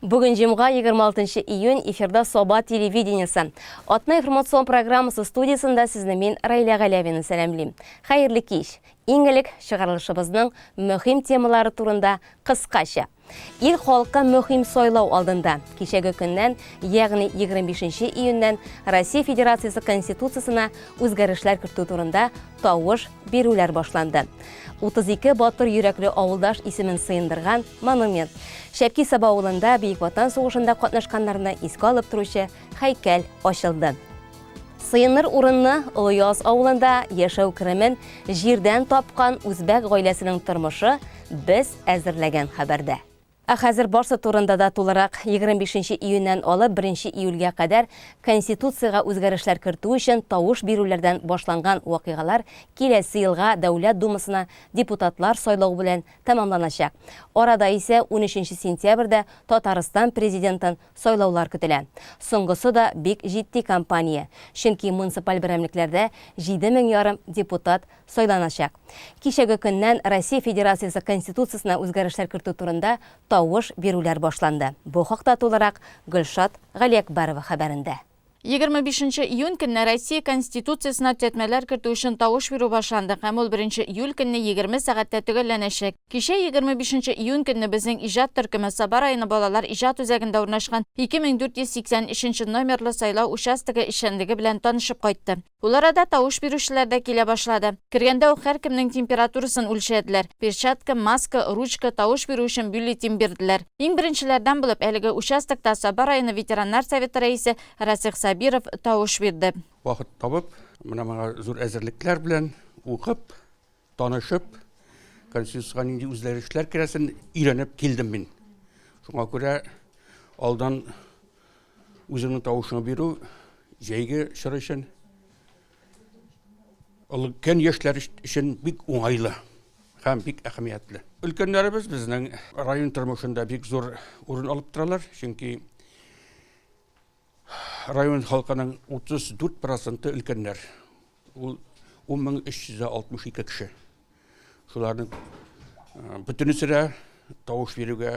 Бүген җомга, 26 июнь, эфирда Саба телевидениесе. Атна информацион программасы студиясендә сезне мин Райлә Галәвина сәламлим. Хәерле кич. Иң элек чыгарылышыбызның мөһим темалары турында кыскача. Ил халкы мөһим сайлау алдында. Кичәге көннән, ягъни 25 июньнән Россия Федерациясе Конституциясенә үзгәрешләр кертү турында тавыш бирүләр башланды. 32 батыр йөрәкле авылдаш исемен сыендырган монумент. Шәпки Саба авылында Бөек Ватан сугышында катнашканнарны искә алып торучы һәйкәл ачылды. Сыеныр урынны Олыяз авылында яшәү керемен җирдән тапкан үзбәк гаиләсенең тормышы без әзерләгән хәбәрдә. Ә хәзер барсы турында да тулырак. 25 нче июньнән алып беренче июльгә кадәр Конституциягә үзгәрешләр кертү өчен тавыш бирүләрдән башланган вакыйгалар киләсе елга Дәүләт Думасына депутатлар сайлау белән тәмамланачак. Арада исә унөченче сентябрьдә Татарстан Президентын сайлаулар көтелә. Соңгысы да бик җитди кампания, чөнки муниципаль берәмлекләрдә 7,5 ярым депутат сайланачак. Кичәге көннән Россия Федерациясе Конституциясенә үзгәрешләр кертү турында тавыш бирүләр башланды. Бу хакта тулырак Гөлшат Галиәкбәрова хәбәрендә. 25 нче июнь көнне Россия Конституциясенә төзәтмәләр кертү өчен тавыш бирү башланды һәм ул беренче июль көнне 20 сәгатьтә төгәлләнәчәк. Кичә 25 нче июнь көнне безнең иҗат төркеме Саба районы балалар иҗат үзәгендә урнашкан 2483 нче номерлы сайлау участогы эшчәнлеге белән танышып кайтты. Ул арада тавыш бирүчеләр дә килә башлады. Кергәндә үк һәркемнең температурасын үлчәделәр. Перчатка, маска, ручка, тавыш бирү өчен бюллетень бирделәр. Иң беренчеләрдән булып әлеге участокта Саба районы ветераннар советы рәисе Расих Сабиров тавыш бирде. Вакыт табып, менә моңа зур әзерлекләр белән укып, танышып, Конституциягә нинди үзгәрешләр керәсен өйрәнеп килдем мин. Шуңа күрә алдан үзеңнең тавышыңны бирү җәйге чор өчен өлкән яшьләр өчен бик уңайлы һәм бик әһәмиятле. Өлкәннәребез безнең район тормышында бик зур урын алып торалар, чөнки Район халкының 34 проценты өлкәннәр. Ул 10362 кеше. Шуларның э, бөтенесе дә тавыш бирүгә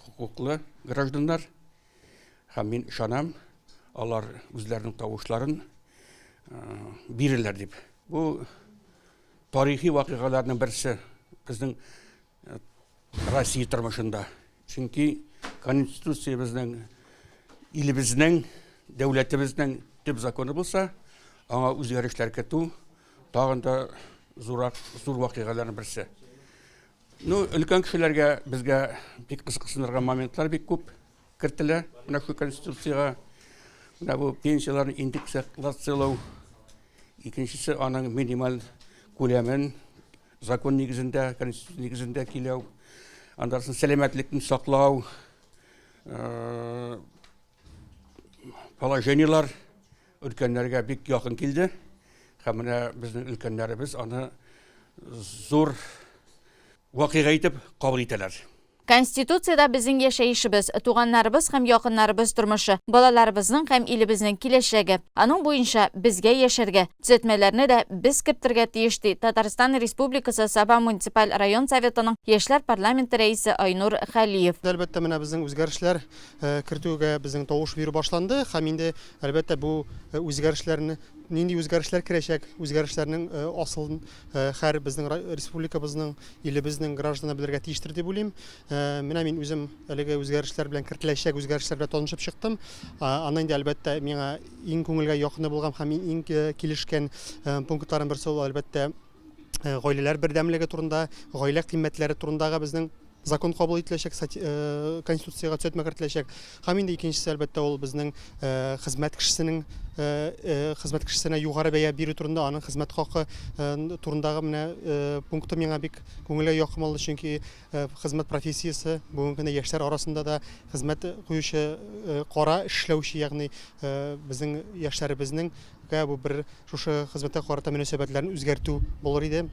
хокуклы гражданнар. Һәм мин ышанам, алар үзләренең тавышларын э, бирерләр дип. Бу тарихи вакыйгаларның берсе безнең Россия тормышында. Чөнки Конституция безнең илебезнең, дәүләтебезнең төп законы булса, аңа үзгәрешләр кертү тагын да зурак, зур вакыйгаларның берсе. Ну, өлкән кешеләргә безгә бик кызыксындырган моментлар бик күп кертелә. Менә шул Конституциягә, менә бу пенсияләрне индексацияләү, икенчесе аның минималь күләмен закон нигезендә, конституция нигезендә киләү, аннан соң сәламәтлекне саклау, э, положениелар өлкәннәргә бик якын килде. Һәм менә безнең өлкәннәребез аны зур вакыйга итеп кабул итәләр. Конституциядә безнең яшәешебез, туганнарыбыз һәм якыннарыбыз тормышы, балаларыбызның һәм илебезнең киләчәге. Аның буенча безгә яшәргә, төзәтмәләрне дә без кертергә тиеш, ди Татарстан Республикасы Саба муниципаль район Советының Яшьләр парламенты рәисе Айнур Хәлиев. Әлбәттә, менә безнең үзгәрешләр кертүгә безнең тавыш бирү башланды һәм инде, әлбәттә, бу үзгәрешләрне Нинди үзгәрешләр керәчәк, үзгәрешләрнең асылын һәр безнең республикабызның, илебезнең гражданы белергә тиештер дип уйлыйм. Менә мин үзем әлеге үзгәрешләр белән кертеләчәк үзгәрешләр белән танышып чыктым. Аны инде әлбәттә миңа иң күңелгә якыны булган һәм иң килешкән пунктларның берсе ул әлбәттә гаиләләр бердәмлеге турында, гаилә кыйммәтләре турындагы безнең закон кабул ителәчәк, э, конституциягә төзәтмә кертеләчәк. Һәм инде икенчесе, әлбәттә, ул безнең э, хезмәт кешесенең э, хезмәт кешесенә югары бәя бирү турында, аның хезмәт хакы турындагы менә пункты миңа бик күңелгә якын булды, чөнки хезмәт профессиясе бүгенге көндә яшьләр арасында да хезмәт куючы кара эшләүче, ягъни безнең яшьләребезнең бу бер шушы хезмәткә карата мөнәсәбәтләрен үзгәртү булыр иде.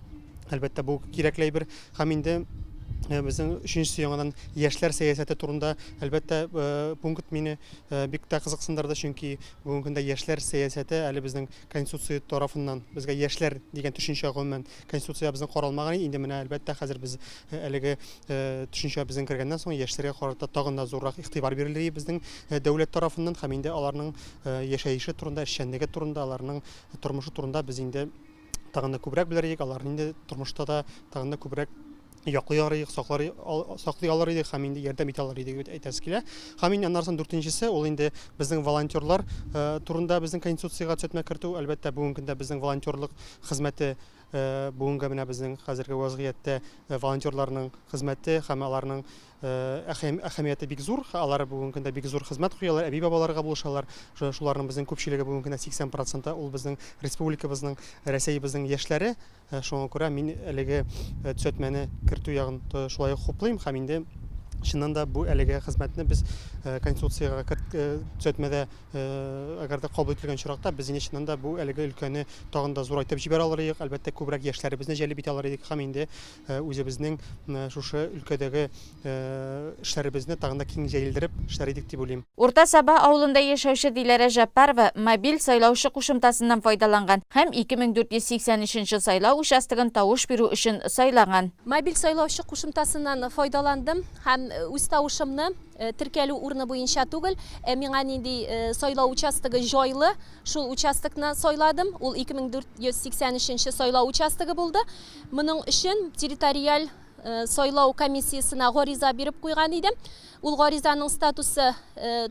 Әлбәттә, бу кирәкле әйбер. Һәм инде Безнең өченчесе яңадан яшьләр сәясәте турында, әлбәттә, пункт мине бик тә кызыксындырды, чөнки бүгенге көндә яшьләр сәясәте әле безнең Конституция тарафыннан безгә яшьләр дигән төшенчә гомумән Конституциядә безнең каралмаган иде. Инде менә, әлбәттә, хәзер без әлеге төшенчә безнең кергәннән соң яшьләргә карата тагын да зуррак игътибар бирелер иде безнең дәүләт тарафыннан һәм инде аларның яшәеше турында, эшчәнлеге турында, аларның тормышы турында без инде тагын да күбрәк белер идек, аларны инде тормышта да тагын да күбрәк яклый алыр идек, саклар, саклый алыр идек һәм инде ярдәм итә алыр идек дип әйтәсе килә. Һәм инде аннан соң дүртенчесе, ул инде безнең волонтерлар э, турында безнең конституциягә төзәтмә кертү. Әлбәттә, бүгенге көндә безнең волонтерлык хезмәте э, бүгенге менә безнең хәзерге вазгыятьтә э, волонтерларның хезмәте һәм аларның Әһәмияте бик зур. Алар бүгенге көндә бик зур хезмәт куялар, әби-бабаларга булышалар. Шуларның безнең күпчелеге бүгенге көндә 80 проценты ул безнең республикабызның, Рәсәебезнең яшьләре. Шуңа күрә мин әлеге төзәтмәне кертү ягын шулай ук хуплыйм һәм инде чыннан да бу әлеге хезмәтне без Конституциягә төзәтмәдә Әгәр дә кабул ителгән очракта, без инде чыннан да бу әлеге өлкәне тагын да зурайтып җибәрә алыр идек, әлбәттә, күбрәк яшьләребезне җәлеп итә алыр идек һәм инде үзебезнең шушы өлкәдәге эшләребезне тагын да киң җәелдереп эшләр идек дип уйлыйм. Урта Саба авылында яшәүче Диләрә Җәппарова мобиль сайлаучы кушымтасыннан файдаланган һәм 2483 нче сайлау участогын тавыш бирү өчен сайлаган. Мобиль сайлаучы кушымтасыннан файдаландым һәм үз тавышымны Теркәлү урыны буенча түгел, ә миңа нинди сайлау участогы җайлы, шул участокны сайладым. Ул 2483 нче сайлау участогы булды. Моның өчен территориаль сайлау комиссиясенә гариза биреп куйган идем. Ул гаризаның статусы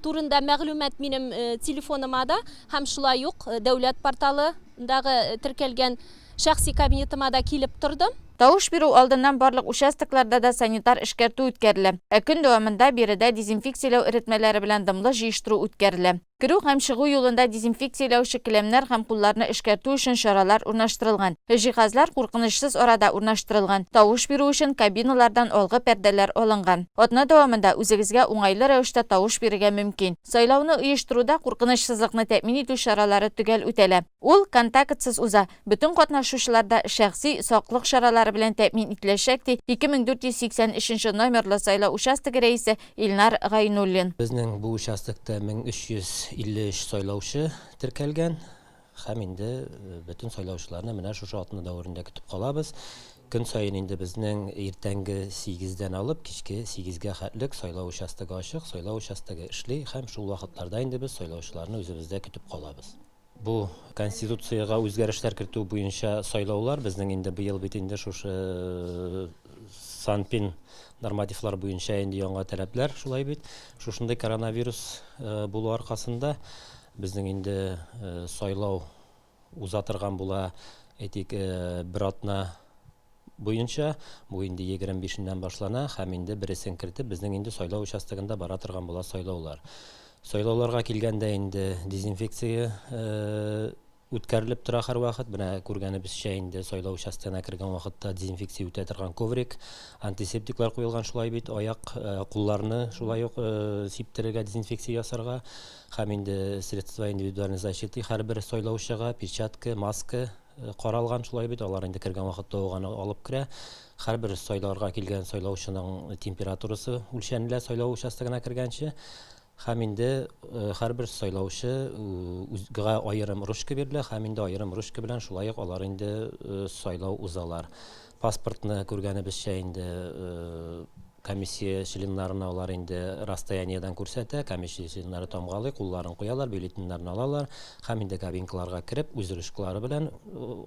турында мәгълүмат минем телефоныма да һәм шулай ук дәүләт порталындагы теркәлгән Шәхси кабинетыма да килеп торды. Тавыш бирү алдыннан барлык участокларда да санитар эшкәртү үткәрелә. Ә көн дәвамында биредә дезинфекцияләү эретмәләре белән дымлы җыештыру үткәрелә. Керү һәм чыгу юлында дезинфекцияләүче келәмнәр һәм кулларны эшкәртү өчен чаралар урнаштырылган. Җиһазлар куркынычсыз арада урнаштырылган. Тавыш бирү өчен кабиналардан алгы пәрдәләр алынган. Атна дәвамында үзегезгә уңайлы рәвештә тавыш бирергә мөмкин. Сайлауны оештыруда куркынычсызлыкны тәэмин итү чаралары төгәл үтәлә. Ул контактсыз уза, бөтен катнашучылар да шәхси саклык чаралары белән тәэмин ителәчәк, ди 2483 нче номерлы сайлау участогы рәисе Илнар Гайнуллин. Безнең бу участокта 1353 сайлаучы теркәлгән һәм инде бөтен сайлаучыларны менә шушы атна дәверендә көтеп калабыз. Көн саен инде безнең иртәнге сигездән алып кичке сигезгә хәтлек сайлау участогы ачык, сайлау участогы эшли һәм шул вакытларда инде без сайлаучыларны үзебездә көтеп калабыз. Бу Конституциягә үзгәрешләр кертү буенча сайлаулар безнең инде быел бит инде шушы Санпин нормативлар буенча инде яңа таләпләр шулай бит. Шушындый коронавирус булу аркасында безнең инде сайлау уза торган була, әйтик, бер атна буенча, бу инде 25-ннән башлана һәм инде бересен кертеп, безнең инде сайлау участогында бара торган була сайлаулар. Сайлауларга килгәндә инде дезинфекция үткәрелеп тора һәрвакыт. Менә күргәнебезчә инде сайлау участогына кергән вакытта дезинфекция үтә торган коврик, антисептиклар куелган шулай бит, аяк, кулларны шулай ук сиптерергә, дезинфекция ясарга һәм инде средства индивидуальной защиты һәрбер сайлаучыга, перчатка, маска Каралган шулай бит, алар инде кергән вакытта ук аны алып керә. Һәрбер сайларга килгән сайлаучының температурасы үлчәнелә сайлау участогына кергәнче. Һәм инде һәрбер сайлаучы үзгә аерым ручка бирелә һәм инде аерым ручка белән шулай ук алар инде сайлау узалар. Паспортны күргәнебезчә инде Комиссия членнарына алар инде расстояниедән күрсәтә, комиссия членнары тамгалый, кулларын куялар, бюллетеньнәрне алалар һәм инде кабинкаларга кереп, үз ручкалары белән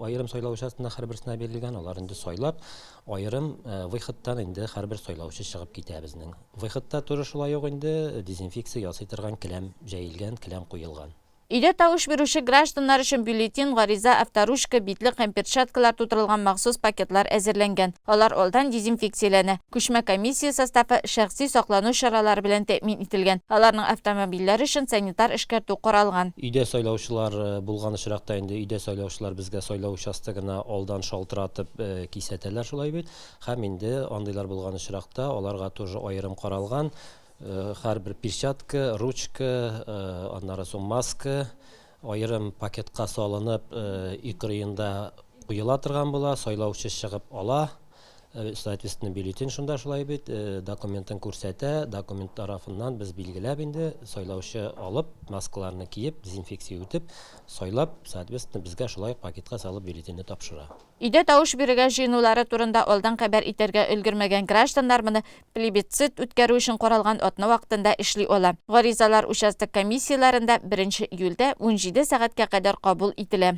аерым сайлау участогына һәрберсенә бирелгән, алар инде сайлап, аерым выходтан инде һәрбер сайлаучы чыгып китә безнең. Выходта тоже шулай ук инде дезинфекция ясый торган келәм җәелгән, келәм куелган. Өйдә тавыш бирүче гражданнар өчен бюллетень, гариза, авторучка, битлек һәм перчаткалар тутырылган махсус пакетлар әзерләнгән. Алар алдан дезинфекцияләнә. Күчмә комиссия составы шәхси саклану чаралары белән тәэмин ителгән. Аларның автомобильләре өчен санитар эшкәртү каралган. Өйдә сайлаучылар булган очракта инде өйдә сайлаучылар безгә сайлау участогына алдан шалтыратып кисәтәләр шулай бит. Һәм инде андыйлар булган очракта аларга тоже аерым каралган. Һәрбер перчатка, ручка, аннары соң маска аерым пакетка салынып, өй кырыенда куела торган була, сайлаучы чыгып ала. Соответственно, бюллетень шунда шулай бит, документын күрсәтә, документ тарафыннан без билгеләп инде, сайлаучы алып, маскаларны киеп, дезинфекция үтеп, сайлап, соответственно, безгә шулай ук пакетка салып бюллетеньне тапшыра. Өйдә тавыш бирергә җыенулары турында алдан хәбәр итәргә өлгермәгән гражданнар моны плебисцит үткәрү өчен каралган атна вакытында эшли ала. Гаризалар участок комиссияләрендә беренче июльдә 17 сәгатькә кадәр кабул ителә.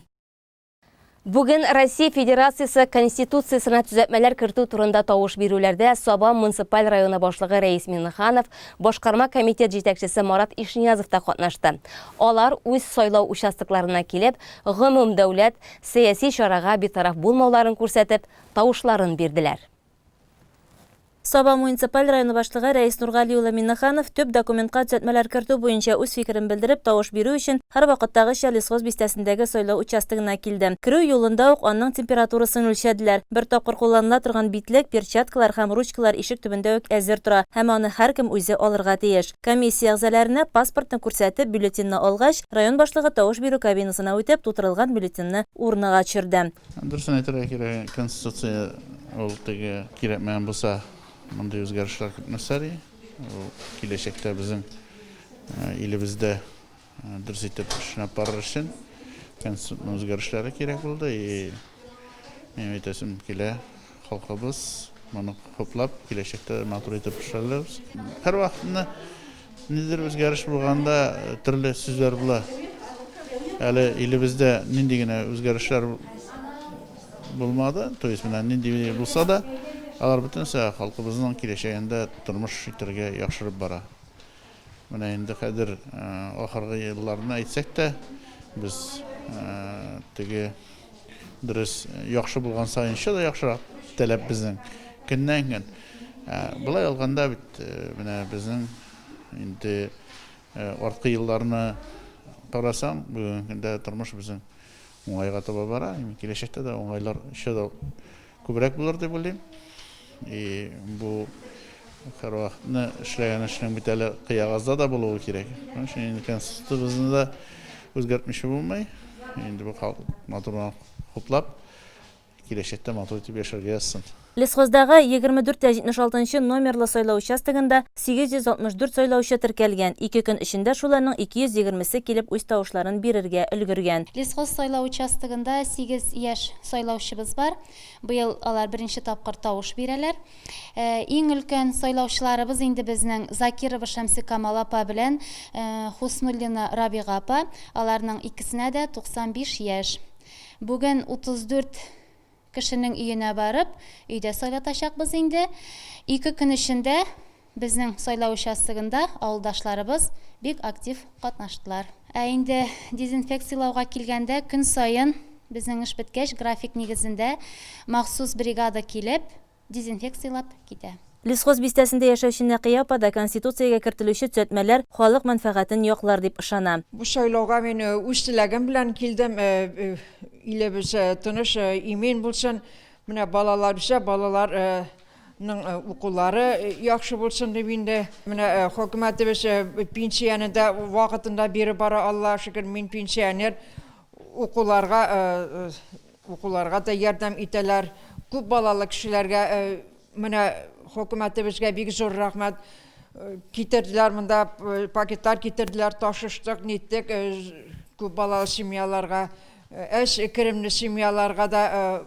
Бүген Россия Федерациясе Конституциясенә төзәтмәләр кертү турында тавыш бирүләрдә Саба муниципаль районы башлыгы Рәис Миңнеханов, башкарма комитет җитәкчесе Марат Ишниязов та катнашты. Алар үз сайлау участокларына килеп, гомумдәүләт сәяси чарага битараф булмауларын күрсәтеп, тавышларын бирделәр. Саба муниципаль районы башлыгы Рәис Нургали улы Миннеханов төп документка төзәтмәләр кертү буенча үз фикерен белдереп, тавыш бирү өчен һәрвакыттагыча Лесхоз бистәсендәге сайлау участогына килде. Керү юлында ук аның температурасын үлчәделәр. Бер тапкыр кулланыла торган битлек, перчаткалар һәм ручкалар ишек төбендә үк әзер тора һәм аны һәркем үзе алырга тиеш. Комиссия әгъзаләренә паспортны күрсәтеп, бюллетеньне алгач, район башлыгы тавыш бирү кабинасына үтеп, тутырылган бюллетеньне урнага төшерде. Дөресен әйтергә кирәк, Конституция ул теге кирәкмәгән булса, мондый үзгәрешләр кертмәсләр иде. Ул киләчәктә безнең илебездә дөрес итеп эшләп барыр өчен Конституция үзгәрешләре кирәк булды. И минем әйтәсем килә, халкыбыз моны хуплап, киләчәктә матур итеп эшләрләрбез. Һәрвакытны Ниндидер үзгәреш булганда төрле сүзләр була. Әле илебездә нинди генә үзгәрешләр булмады, то есть менә нинди булса да, алар бөтенесе халкыбызның киләчәгендә тормыш итәргә яхшырып бара. Менә инде хәзер ахыргы елларны әйтсәк тә, без теге Дөрес, яхшы булган саен еще да яхшырак таләп безнең көннән-көн. Болай алганда бит менә безнең инде арткы елларны карасаң, бүгенге көндә тормыш безнең уңайга таба бара. Киләчәктә дә уңайлар еще да күбрәк булыр дип уйлыйм. И бу һәрвакытны эшләгән эшнең бит әле кыягазда да булуы кирәк. Шуның өчен инде конституциябезне дә үзгәртмичә булмый. Инде бу халык матур гына хуплап, киләчәктә матур итеп яшәргә язсын. Лесхоздагы 24 тә 76 нчы номерлы сайлау участогында 864 сайлаучы теркәлгән, ике көн эчендә шуларның 220 се килеп үз тавышларын бирергә өлгергән. Лесхоз сайлау участогында 8 яшь сайлаучыбыз бар. Быел алар беренче тапкыр тавыш бирәләр. Иң өлкән сайлаучыларыбыз инде безнең Закирова Шәмсекамал апа белән Хуснуллина Рабига апа. Аларның икесенә дә 95 яшь. Бүген 34 кешенең өенә барып, өйдә сайлатачакбыз инде. Ике көн эчендә Безнең сайлау участогында авылдашларыбыз бик актив катнаштылар. Ә инде дезинфекцияләүгә килгәндә, көн саен безнең эш беткәч, график нигезендә махсус бригада килеп, дезинфекцияләп китә. Лесхоз бистәсендә яшәүче Нәкыя апа да Конституциягә кертелүче төзәтмәләр халык мәнфәгатен яклар дип ышана. Бу сайлауга мин үз теләгем белән килдем. Илебез тыныч, имин булсын. Менә балалар үсә, балалар ның укулары яхшы булсын дип инде. Менә хөкүмәтебез пенсияне дә вакытында биреп бара, Аллага шөкер, мин пенсионер. Укуларга укуларга да ярдәм итәләр. Күп балалы кешеләргә менә хөкүмәтебезгә бик зур рәхмәт. Китерделәр монда пакетлар китерделәр, ташыштык, ниттек күп балалы семьяларга. Әз керемле семьяларга да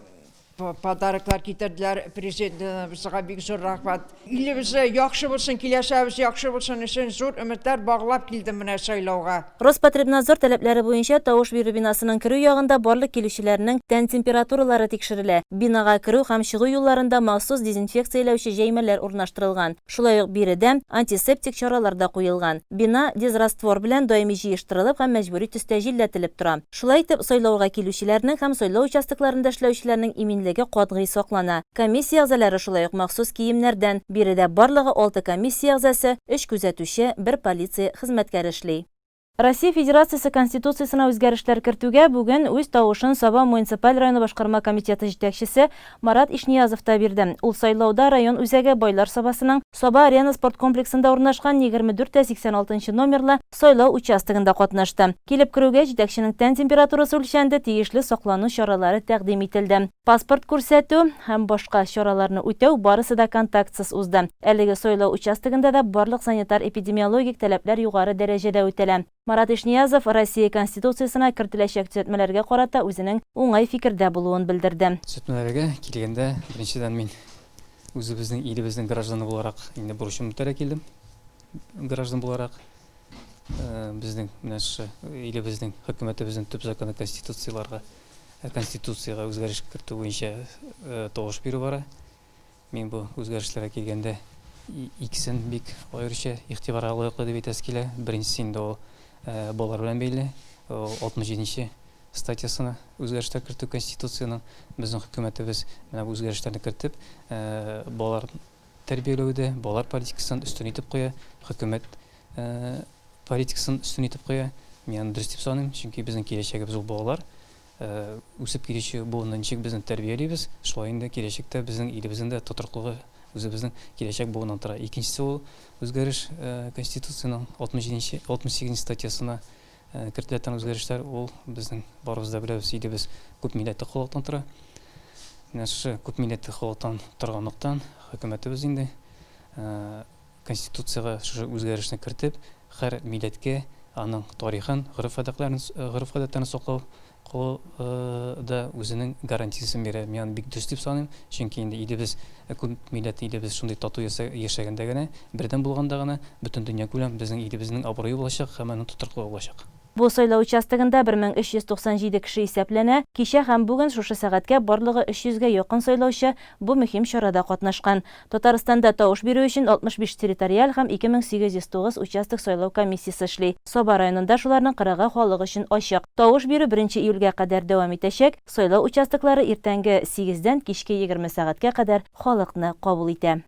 подароклар китерделәр. Президентыбызга бик зур рәхмәт. Илебез яхшы булсын, киләчәгебез яхшы булсын өчен зур өметләр баглап килдем менә сайлауга. Роспотребнадзор таләпләре буенча, тавыш бирү бинасының керү ягында барлык килүчеләрнең тән температуралары тикшерелә. Бинага керү һәм чыгу юлларында махсус дезинфекцияләүче җәймәләр урнаштырылган. Шулай ук биредә антисептик чаралар да куелган. Бина дезраствор белән даими җыештырылып һәм мәҗбүри төстә җилләтелеп тора. Шулай итеп, сайлауга килүчеләрнең һәм сайлау участокларында эшләүчеләрнең иминлеге катгый саклана. Комиссия әгъзалары шулай ук махсус киемнәрдән. Биредә барлыгы алты комиссия әгъзасы, өч күзәтүче, бер полиция хезмәткәре эшли. Россия Федерациясе Конституциясенә үзгәрешләр кертүгә бүген үз тавышын Саба муниципаль районы башкарма комитеты җитәкчесе Марат Ишниязов та бирде. Ул сайлауда район үзәге Байлар Сабасының Саба-Арена спорт комплексында урнашкан 24 тә 86 нчы номерлы сайлау участогында катнашты. Килеп керүгә җитәкченең тән температурасы үлчәнде, тиешле саклану чаралары тәкъдим ителде. Паспорт күрсәтү һәм башка чараларны үтәү барысы да контактсыз узды. Әлеге сайлау участогында да барлык санитар-эпидемиологик таләпләр югары дәрәҗәдә үтәлә. Марат Ишниязов Россия Конституциясенә кертеләчәк төзәтмәләргә карата үзенең уңай фикердә булуын белдерде. Төзәтмәләргә килгәндә, беренчедән, мин үзебезнең илебезнең гражданы буларак инде бурычымны үтәргә килдем. Граждан буларак. Безнең менә шушы илебезнең, хөкүмәтебезнең төп законы Конституцияләргә, Конституциягә үзгәреш кертү буенча тавыш бирү бара. Мин бу үзгәрешләргә килгәндә икесен бик аеруча игътибарга лаеклы дип әйтәсе килә. Беренчесе инде ул балалар белән бәйле, ул 67 нче статьясына үзгәрешләр кертү Конституциянең. Безнең хөкүмәтебез менә бу үзгәрешләрне кертеп, балалар тәрбияләүдә балалар политикасын өстен итеп куя, хөкүмәт политикасын өстен итеп куя. Мин аны дөрес дип саныйм, чөнки безнең киләчәгебез ул балалар. Үсеп килүче буынны ничек безне тәрбиялибез, шулай инде киләчәктә безнең илебезнең дә тотрыклыгы үзебезнең киләчәк буыннан тора. Икенчесе ул үзгәреш Конституциянең 67 68 статьясына кертелә торган үзгәрешләр, ул безнең барыбыз да беләбез, илебез күп милләтле халыктан тора. Менә шушы күп милләтле халыктан торганлыктан, хөкүмәтебез инде Конституциягә шушы үзгәрешне кертеп, һәр милләткә аның тарихын, гореф-гадәтләрен, гореф-гадәтләрен саклау калу да үзенең гарантиясен бирә. Мин аны бик дөрес дип саныйм, чөнки инде илебез, күп милләтле илебез шундый тату яшәгәндә генә, бердәм булганда гына бөтен дөньякүләм безнең илебезнең абруе булачак һәм аның тотрыклыгы булачак. Бу сайлау участогында 1397 кеше исәпләнә. Кичә һәм бүген шушы сәгатькә барлыгы 300 гә якын сайлаучы бу мөһим чарада катнашкан. Татарстанда тавыш бирү өчен 65 территориаль һәм 2809 участок сайлау комиссиясе эшли. Саба районында шуларның кырыгы халык өчен ачык. Тавыш бирү беренче июльгә кадәр дәвам итәчәк. Сайлау участоклары иртәнге сигездән кичке 20 сәгатькә кадәр халыкны кабул итә.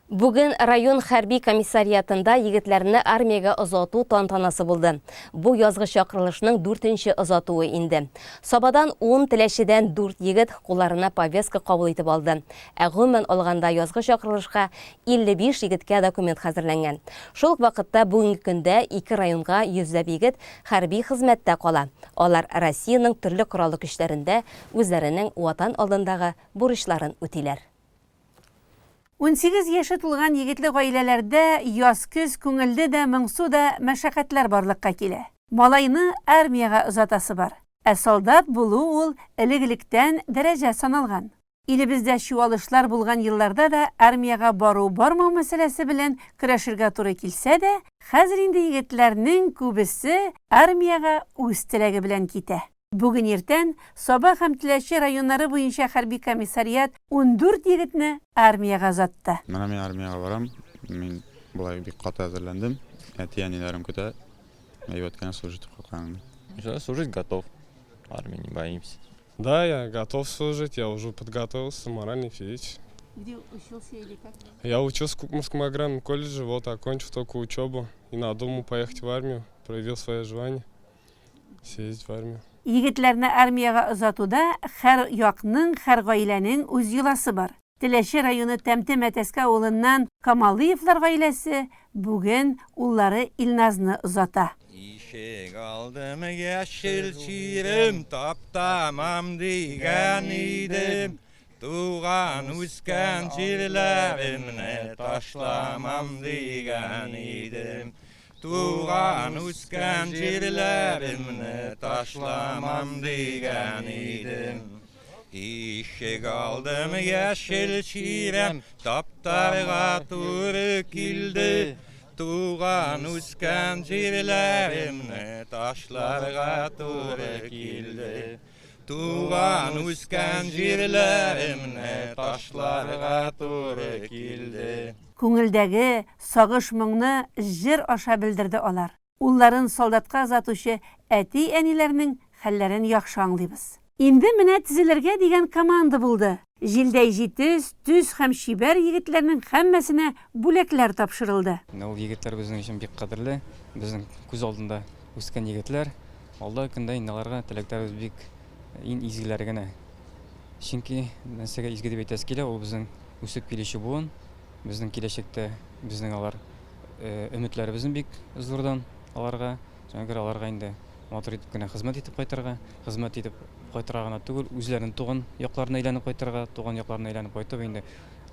Бүген район хәрби комиссариатында егетләрне армиягә озату тантанасы булды. Бу язгы чакырылышның дүртенче озатуы инде. Сабадан ун, Теләчедән дүрт егет кулларына повестка кабул итеп алды. Ә гомумән алганда язгы чакырылышка 55 егеткә документ хәзерләнгән. Шул ук вакытта бүгенге көндә ике районга йөзләп егет хәрби хезмәттә кала. Алар Россиянең төрле кораллы көчләрендә үзләренең Ватан алдындагы бурычларын үтиләр. 18 яше тулган егетле гаиләләрдә яз-көз күңелле дә, моңсу да мәшәкатьләр барлыкка килә. Малайны армиягә озатасы бар. Ә солдат булу ул элек-электән дәрәҗә саналган. Илебездә чуалышлар булган елларда да армиягә бару-бармау мәсьәләсе белән көрәшергә туры килсә дә, хәзер инде егетләрнең күбесе армиягә үз теләге белән китә. Бүген иртән Саба һәм Теләче районнары буенча хәрби комиссариат 14 егетне армиягә озатты. Менә мин армиягә барам. Мин болай бик каты әзерләндем. Әти-әниләрем көтә. Әйбәт кенә служить итеп кайткан инде. Служить готов. Армии не боимся. Да, я готов служить, я уже подготовился морально и физически. Где учился или как? Я учился в Кукморском аграрном колледже, вот окончил только учебу и надумал поехать в армию, проявил свое желание съездить в армию. Егетләрне армиягә озатуда һәр якның, һәр гаиләнең үз йоласы бар. Теләче районы Тәмте Мәтәскә авылыннан Камалиевлар гаиләсе бүген уллары Илназны озата. Ишек алдым яшел чирем таптамам дигән идем, Туган үскән җирләремне ташламам дигән идем. Туган үскән җирләремне ташламам дигән идем. Ишек алдым яшел чирәм, таптарга туры килде. Туган үскән җирләремне ташларга туры килде. Туган үскән җирләремне ташларга туры килде. Күңелдәге сагыш-моңны җыр аша белдерде алар. Улларын солдатка озатучы әти-әниләрнең хәлләрен яхшы аңлыйбыз. Инде менә тезелергә дигән команда булды. Җилдәй җитез, төз һәм чибәр егетләрнең һәммәсенә бүләкләр тапшырылды. Менә ул егетләр безнең өчен бик кадерле, безнең күз алдында үскән егетләр. Алдагы көндә инде аларга теләкләребез бик иң изгеләре генә. Чөнки нәрсәгә изге дип әйтәсе килә, ул безнең үсеп килүче буын, безнең киләчәктә безнең алар өметләребезнең бик зурдан аларга. Шуңа күрә аларга инде матур итеп кенә хезмәт итеп кайтырга, хезмәт итеп кайтырга гына түгел, үзләренең туган якларына әйләнеп кайтырга, туган якларына әйләнеп кайтып инде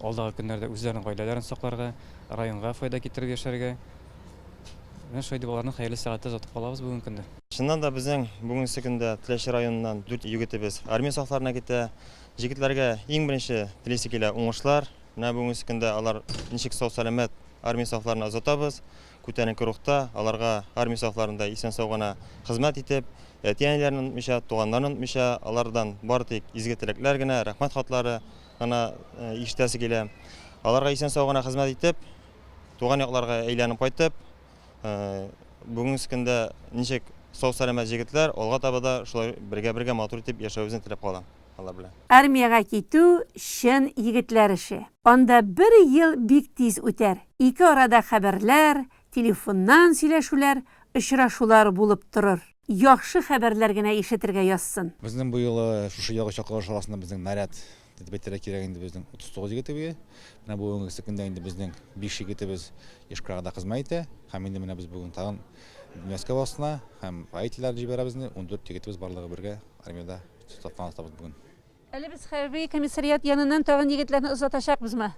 алдагы көннәрдә үзләренең гаиләләрен сакларга, районга файда китереп яшәргә. Менә шулай дип аларны хәерле сәгатьтә озатып калабыз бүгенге көндә. Чыннан да безнең бүгенге көндә Теләче районыннан дүрт егетебез армия сафларына китә. Җегетләргә иң беренче телисе килә уңышлар. Менә бүгенге көндә алар ничек сау-сәламәт армия сафларына озатабыз. Күтәренке рухта, аларга армия сафларында исән-сау гына хезмәт итеп, әти-әниләрен онытмыйча, туганнарын онытмыйча, алардан бары тик изге теләкләр генә, рәхмәт хатлары гына ишетәсе килә. Аларга исән-сау гына хезмәт итеп, туган якларга әйләнеп кайтып, бүгенге көндә ничек сау-сәламәт җегетләр, алга таба да шулай бергә-бергә матур итеп яшәвебезне теләп калам алар белән. Армиягә китү, чын егетләр эше. Анда бер ел бик тиз үтәр. Ике арада хәбәрләр, телефоннан сөйләшүләр, очрашулар булып торыр. Яхшы хәбәрләр генә ишетергә язсын. Безнең бу юлы шушы ягы чакырылыш арасында безнең наряд дип әйтергә кирәк инде безнең 39 егетебез. Менә бүгенгесе көндә инде безнең 5 егетебез Йошкар-Олада хезмәт итә һәм инде менә без бүген тагын Мәскәү астына һәм водительләр җибәрәбез инде 14 егетебез барлыгы бергә армиядә составтан астабыз бүген. Әле без хәрби комиссариат яныннан тагын егетләрне озатачакбызмы?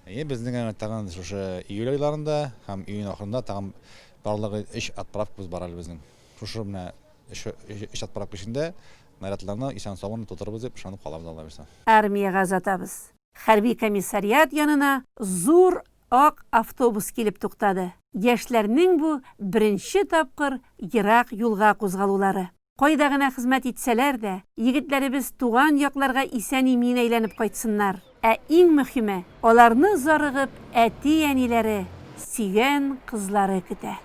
Әйе, безнең әнә тагын шушы июль айларында һәм июнь ахырында тагын барлыгы өч отправкабыз бар әле безнең. Шушы менә өч отправка эчендә нарядларны исән-сау гына тутырырбыз дип ышанып калабыз, Алла бирса. Армиягә озатабыз. Хәрби комиссариат янына зур ак автобус килеп туктады. Яшьләрнең бу беренче тапкыр ерак юлга кузгалулары. Кайда гына хезмәт итсәләр дә, егетләребез туган якларга исән-имин әйләнеп кайтсыннар. Ә иң мөхиме, аларны зарыгып әти-әниләре, сөйгән кызлары көтә.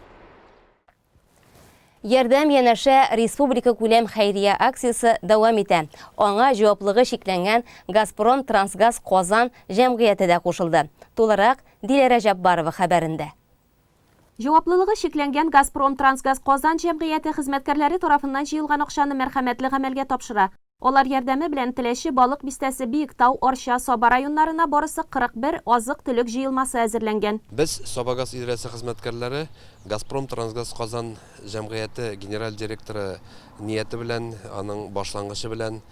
Ярдәм янәшә республика күләм хәйрия акциясе дәвам итә. Аңа җаваплыгы чикләнгән Газпром трансгаз Казан җәмгыяте дә кушылды. Тулырак Диләрә Җаббарова хәбәрендә. Җаваплылыгы чикләнгән Газпром трансгаз Казан җәмгыяте хезмәткәрләре тарафыннан җыелган акчаны мәрхәмәтле гамәлгә тапшыра. Алар ярдәме белән Теләче, Балык Бистәсе, Биектау, Арча, Саба районнарына барысы 41 азык-төлек җыелмасы әзерләнгән. Без, Сабагаз идарәсе хезмәткәрләре, Газпром трансгаз Казан җәмгыяте генераль директоры нияте белән, аның башлангычы белән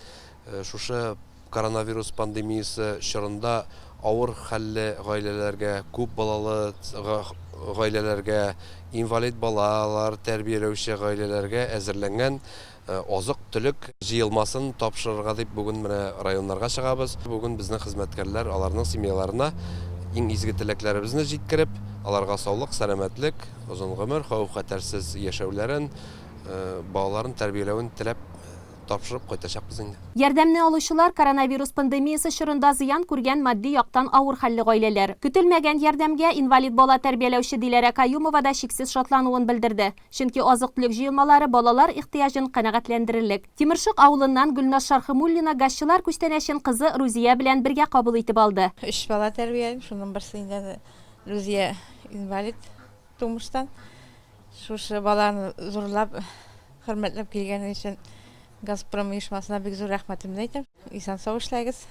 шушы Коронавирус пандемиясе чорында авыр хәлле гаиләләргә, күп балалы гаиләләргә, инвалид балалар тәрбияләүче гаиләләргә әзерләнгән азык-төлек җыелмасын тапшырырга дип бүген менә районнарга чыгабыз. Бүген безнең хезмәткәрләр аларның семьяларына иң изге теләкләребезне җиткереп, аларга саулык, сәламәтлек, озын гомер, хәвеф-хәтәрсез яшәүләрен, балаларын тәрбияләвен теләп тапшырып кайтачакбыз инде. Ярдәмне алучылар, коронавирус пандемиясе чорында зыян күргән матди яктан авыр хәлле гаиләләр. Көтелмәгән ярдәмгә инвалид бала тәрбияләүче Диләрә Каюмова да чиксез шатлануын белдерде. Чөнки азык-төлек җыелмалары балалар ихтыяҗын канәгатьләндерерлек. Тимершык авылыннан Гөлназ Шархымуллина газчылар күчтәнәчен кызы Рузия белән бергә кабул итеп алды. Өч бала тәрбиялим, шуның берсе инде Рузия инвалид тумыштан. Шушы баланы зурлап, хөрмәтләп килгәне өчен Газпром оешмасына бик зур рәхмәтемне әйтәм. Исән-сау эшләгез.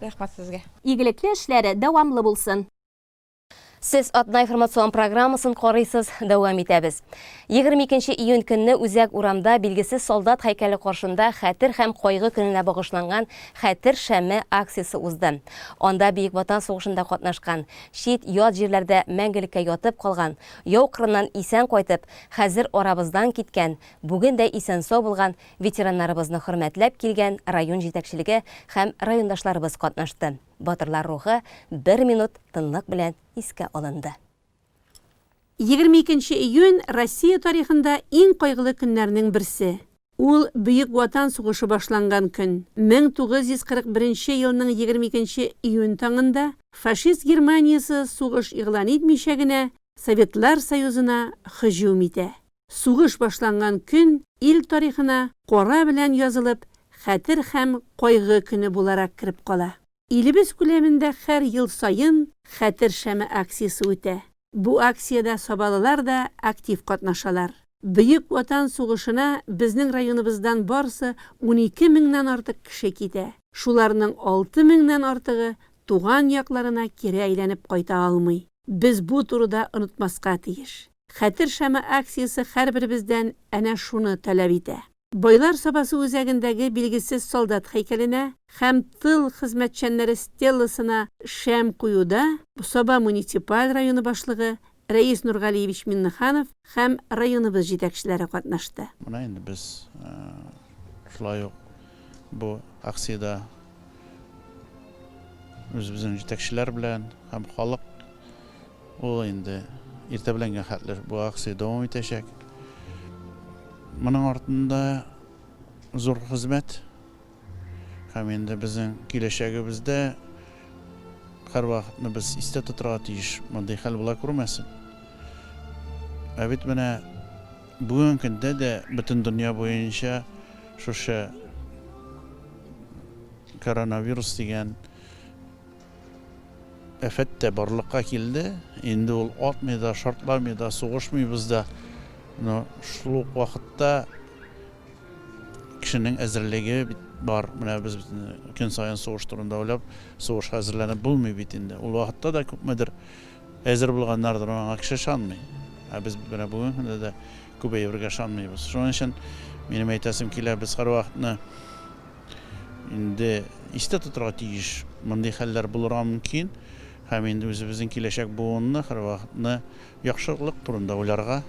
Рәхмәт сезгә. Игелекле эшләре дәвамлы булсын. Сез атна информацион программасын карыйсыз, дәвам итәбез. 22 июнь көнне Үзәк урамда билгесез солдат һәйкәле каршында Хәтер һәм кайгы көненә багышланган Хәтер шәме акциясе узды. Анда Бөек Ватан сугышында катнашкан, чит, ят җирләрдә мәңгелеккә ятып калган, Яу кырыннан исән кайтып, хәзер арабыздан киткән, бүген дә исән-сау булган ветераннарыбызны хөрмәтләп килгән район җитәкчелеге һәм райондашларыбыз катнашты. Батырлар рухы бер минут тынлык белән искә алынды. 22 нче июнь Россия тарихында иң кайгылы көннәрнең берсе. Ул Бөек Ватан сугышы башланган көн, 1941 нче елның 22 нче июнь таңында фашист Германиясе сугыш игълан итмичә генә Советлар Союзына һөҗүм итә. Сугыш башланган көн ил тарихына кара белән язылып, Хәтер һәм кайгы көне буларак кереп кала. Илебез күләмендә һәр ел саен Хәтер шәме акциясе үтә. Бу акциядә сабалылар да актив катнашалар. Бөек Ватан сугышына безнең районыбыздан барысы 12 меңнән артык кеше китә. Шуларның 6 меңнән артыгы туган якларына кире әйләнеп кайта алмый. Без бу турыда онытмаска тиеш. Хәтер шәме акциясе һәрберебездән әнә шуны таләп итә. Байлар Сабасы үзәгендәге билгесез солдат һәйкәленә һәм тыл хезмәтчәннәре стелласына шәм куюда Саба муниципаль районы башлыгы Рәис Нургалиевич Миннеханов һәм районыбыз җитәкчеләре катнашты. Менә инде без шулай ук бу акциядә үзебезнең җитәкчеләр белән һәм халык Ул инде иртә беләнгә хәтле бу акция дәвам итәчәк. Моның артында зур хезмәт һәм инде безнең киләчәгебездә һәрвакытны без истә тотырга тиеш, мондый хәл була күрмәсен. Ә бит менә бүгенге көндә дә бөтен дөнья буенча шушы коронавирус дигән Афәт тә барлыкка килде. Инде ул атмый да, шартламый да, сугышмыйбыз да. Но шул ук вакытта кешенең әзерлеге бит бар. Менә без бит көн саен сугыш турында уйлап, сугышка әзерләнеп булмый бит инде. Ул вакытта да күпмедер әзер булганнардыр, аңа кеше ышанмый. Ә без менә бүгенге көндә дә күп әйбергә ышанмыйбыз. Шуның өчен минем әйтәсем килә, без һәрвакытны Инде истә тотырга тиеш, мондый хәлләр булырга мөмкин һәм инде үзебезнең киләчәк буынны һәрвакытны яхшылык турында уйларга,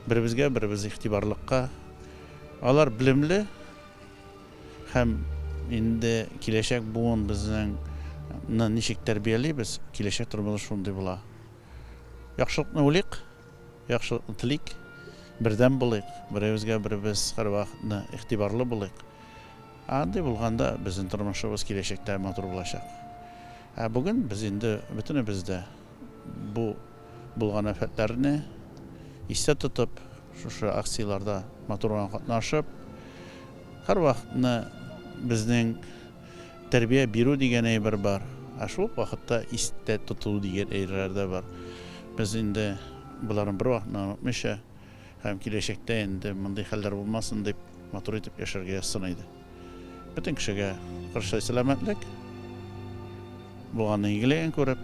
беребезгә беребез игътибарлыкка. Алар белемле һәм инде киләчәк буын безнең ны ничек тәрбиялибез, киләчәк тормышы шундый була. Яхшылыкны уйлыйк. Яхшылыкны телик, бердәм булыйк, беребезгә беребез һәрвакытны игътибарлы булыйк. Ә андый булганда безнең тормышыбыз киләчәктә матур булачак. Ә бүген без инде бөтенебез дә бу булган афәтләрне истә тотып, шушы акцияләрдә матур гына катнашып, һәрвакытны безнең Тәрбия бирү дигән әйбер бар, ә шул ук вакытта истә тоту дигән әйберләр дә бар. Без инде боларны бервакытта да онытмыйча һәм киләчәктә инде мондый хәлләр булмасын дип матур итеп яшәргә язсын иде. Бөтен кешегә корычтай сәламәтлек, булганның игелеген күреп,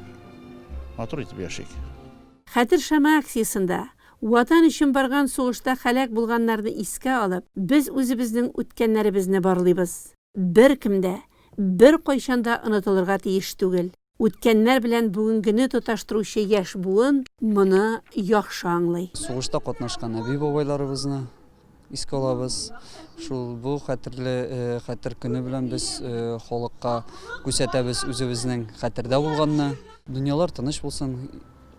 матур итеп яшик. Хәтер шәме акциясендә Ватан өчен барган сугышта һәлак булганнарны искә алып, без үзебезнең үткәннәребезне барлыйбыз. Беркем дә, беркайчан да онытылырга тиеш түгел. Үткәннәр белән бүгенгене тоташтыручы яшь буын моны яхшы аңлый. Сугышта катнашкан әби-бабайларыбызны искә алабыз. Шул бу хәтерле хәтер көне белән без халыкка күрсәтәбез үзебезнең хәтердә булганны. Дөньялар тыныч булсын,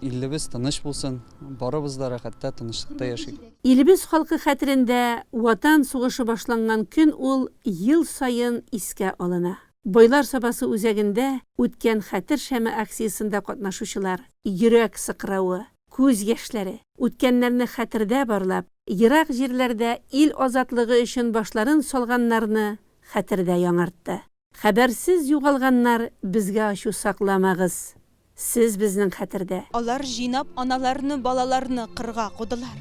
Илебез тыныч булсын, барыбыз да рәхәттә, тынычлыкта яшик. Илебез халкы хәтерендә Ватан сугышы башланган көн ул ел саен искә алына. Байлар Сабасы үзәгендә үткән Хәтер шәме акциясендә катнашучылар йөрәк сыкравы, күз яшьләре, үткәннәрне хәтердә барлап, ерак җирләрдә ил азатлыгы өчен башларын салганнарны хәтердә яңартты. Хәбәрсез югалганнар безгә ачу сакламагыз, сез безнең хәтердә. Алар җыйнап аналарны, балаларны кырга кудылар.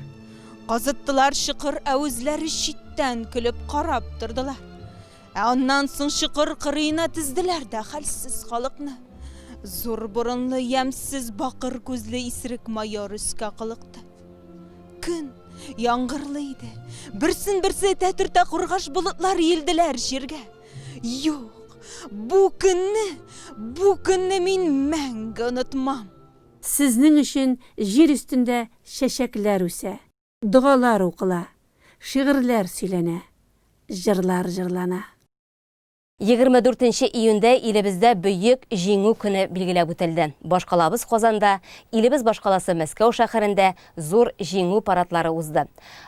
Казыттылар чокыр, ә үзләре читтән көлеп карап тордылар. Ә аннан соң чокыр кырыена тезделәр дә хәлсез халыкны. Зур борынлы, ямьсез бакыр күзле исерек майор өскә калыкты. Көн яңгырлы иде. Берсен-берсе этә-төртә кургаш болытлар иелделәр җиргә. Юк, бу көнне, бу көнне мин мәңге онытмам. Сезнең өчен җир өстендә чәчәкләр үсә, догалар укыла, шигырьләр сөйләнә, җырлар җырлана. 24 нче июньдә илебездә Бөек Җиңү көне билгеләп үтелде. Башкалабыз Казанда, илебез башкаласы Мәскәү шәһәрендә зур Җиңү парадлары узды.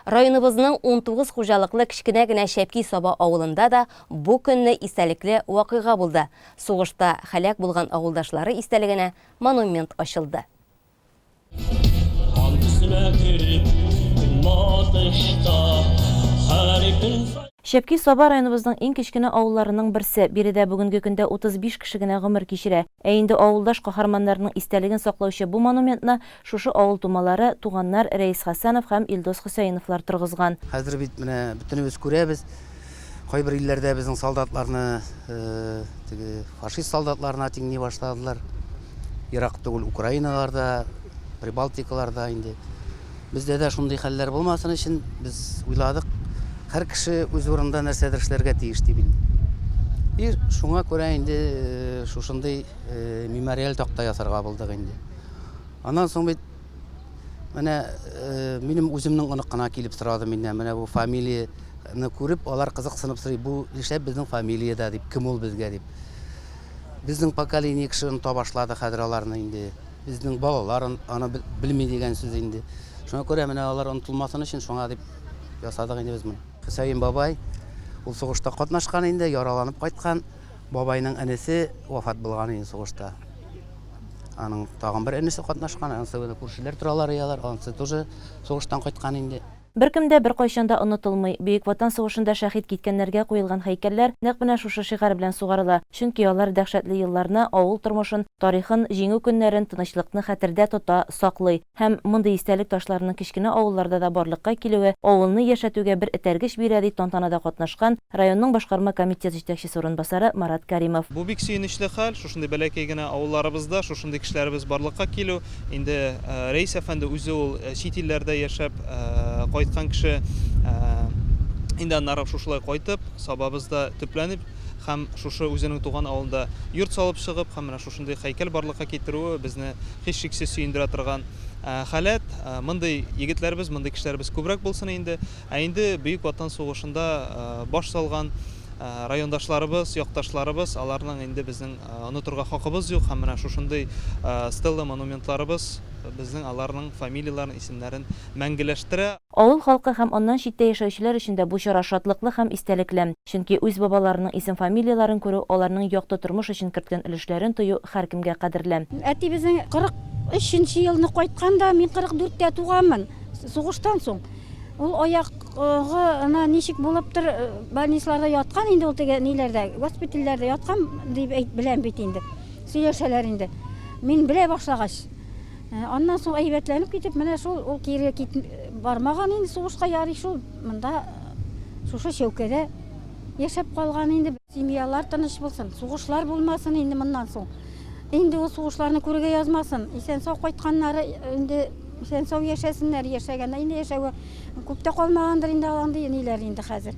Районыбызның 19 хуҗалыклы кечкенә генә Чәпки-Саба авылында да бу көнне истәлекле вакыйга булды, сугышта һәлак булган авылдашлары истәлегенә монумент ачылды. Кан төсенә кереп, көнбатышта һәр. Чәпки Саба районыбызның иң кечкенә авылларының берсе. Биредә бүгенге көндә 35 кеше генә гомер кичерә. Ә инде авылдаш каһарманнарының истәлеген саклаучы бу монументны шушы авыл тумалары, туганнар Рәис Хәсәнов һәм Илдус Хөсәеновлар торгызган. Хәзер бит менә бөтенебез күрәбез, кайбер илләрдә безнең солдатларны теге фашист солдатларына тиңли башладылар. Ерак түгел Украиналарда, Прибалтикаларда инде. Бездә дә шундый хәлләр булмасын өчен без уйладык, һәр кеше үз урынында нәрсәдер эшләргә тиеш дип инде. И шуңа күрә инде шушындый мемориаль такта ясарга булдык инде. Аннан соң бит менә минем үземнең онык кына килеп сорады миннән, менә бу фамилияне күреп, алар кызыксынып сорый, бу нишләп безнең фамилиядә дип, кем ул безгә дип. Безнең поколение кеше оныта башлады хәзер аларны инде. Безнең балалар аны белми дигән сүз инде. Шуңа күрә менә алар онытылмасын өчен шуңа дип ясадык инде без моны. Хөсәен бабай ул сугышта катнашкан инде, яраланып кайткан. Бабайның энесе вафат булган инде сугышта. Аның тагын бер энесе катнашкан, анысы күршеләр торалар ияләр, анысы тоже сугыштан кайткан инде. Беркем дә беркайчан да онытылмый. Бөек Ватан сугышында шәһит киткәннәргә куелган һәйкәлләр нәкъ менә шушы шигарь белән сугарыла, чөнки алар дәһшәтле елларны, авыл тормышын, тарихын, Җиңү көннәрен, тынычлыкны хәтердә тота, саклый. Һәм мондый истәлек ташларының кечкенә авылларда да барлыкка килүе авылны яшәтүгә бер этәргеч бирә, ди тантанада катнашкан районның башкарма комитет җитәкчесе урынбасары Марат Кәримов. Бу бик сөенечле хәл, шушындый бәләкәй генә авылларыбызда шушындый кешеләребез барлыкка килү. Инде Рәис әфәнде үзе ул чит илләрдә яшәп кайткан кеше. Инде аннары шушылай кайтып, Сабабызда төпләнеп һәм шушы үзенең туган авылында йорт салып чыгып һәм менә шушындый һәйкәл барлыкка китерүе безне һичшиксез сөендерә торган халәт. Мондый егетләребез, мондый кешеләребез күбрәк булсын инде. Ә инде Бөек Ватан сугышында баш салган райондашларыбыз, якташларыбыз, аларның инде безнең онытырга хакыбыз юк һәм менә шушындый стелла-монументларыбыз безнең аларның фамилияләрен, исемнәрен мәңгеләштерә. Авыл халкы һәм аннан читтә яшәүчеләр өчен дә бу чара шатлыклы һәм истәлекле. Чөнки үз бабаларының исем-фамилияләрен күрү, аларның якты тормыш өчен керткән өлешләрен тою һәркемгә кадерле. Әти безнең 43 нче елны кайткан да, мин 44 тә туганмын, сугыштан соң. Ул аягы ына ничек булыптыр, больницаларда яткан инде ул теге ниләрдә, госпитальләрдә яткан дип әйт, беләм бит инде. Сөйләшәләр инде. Мин белә башлагач. Аннан соң әйбәтләнеп китеп, менә шул ул кире кит бармаган инде сугышка, ярый шул монда шушы Чәүкәдә яшәп калган инде. Семьялар тыныч булсын, сугышлар булмасын инде моннан соң. Инде ул сугышларны күрергә язмасын. Исән-сау кайтканнары инде исән-сау яшәсеннәр, яшәгәннәр инде яшәве күп тә калмагандыр инде андый ниләр инде хәзер.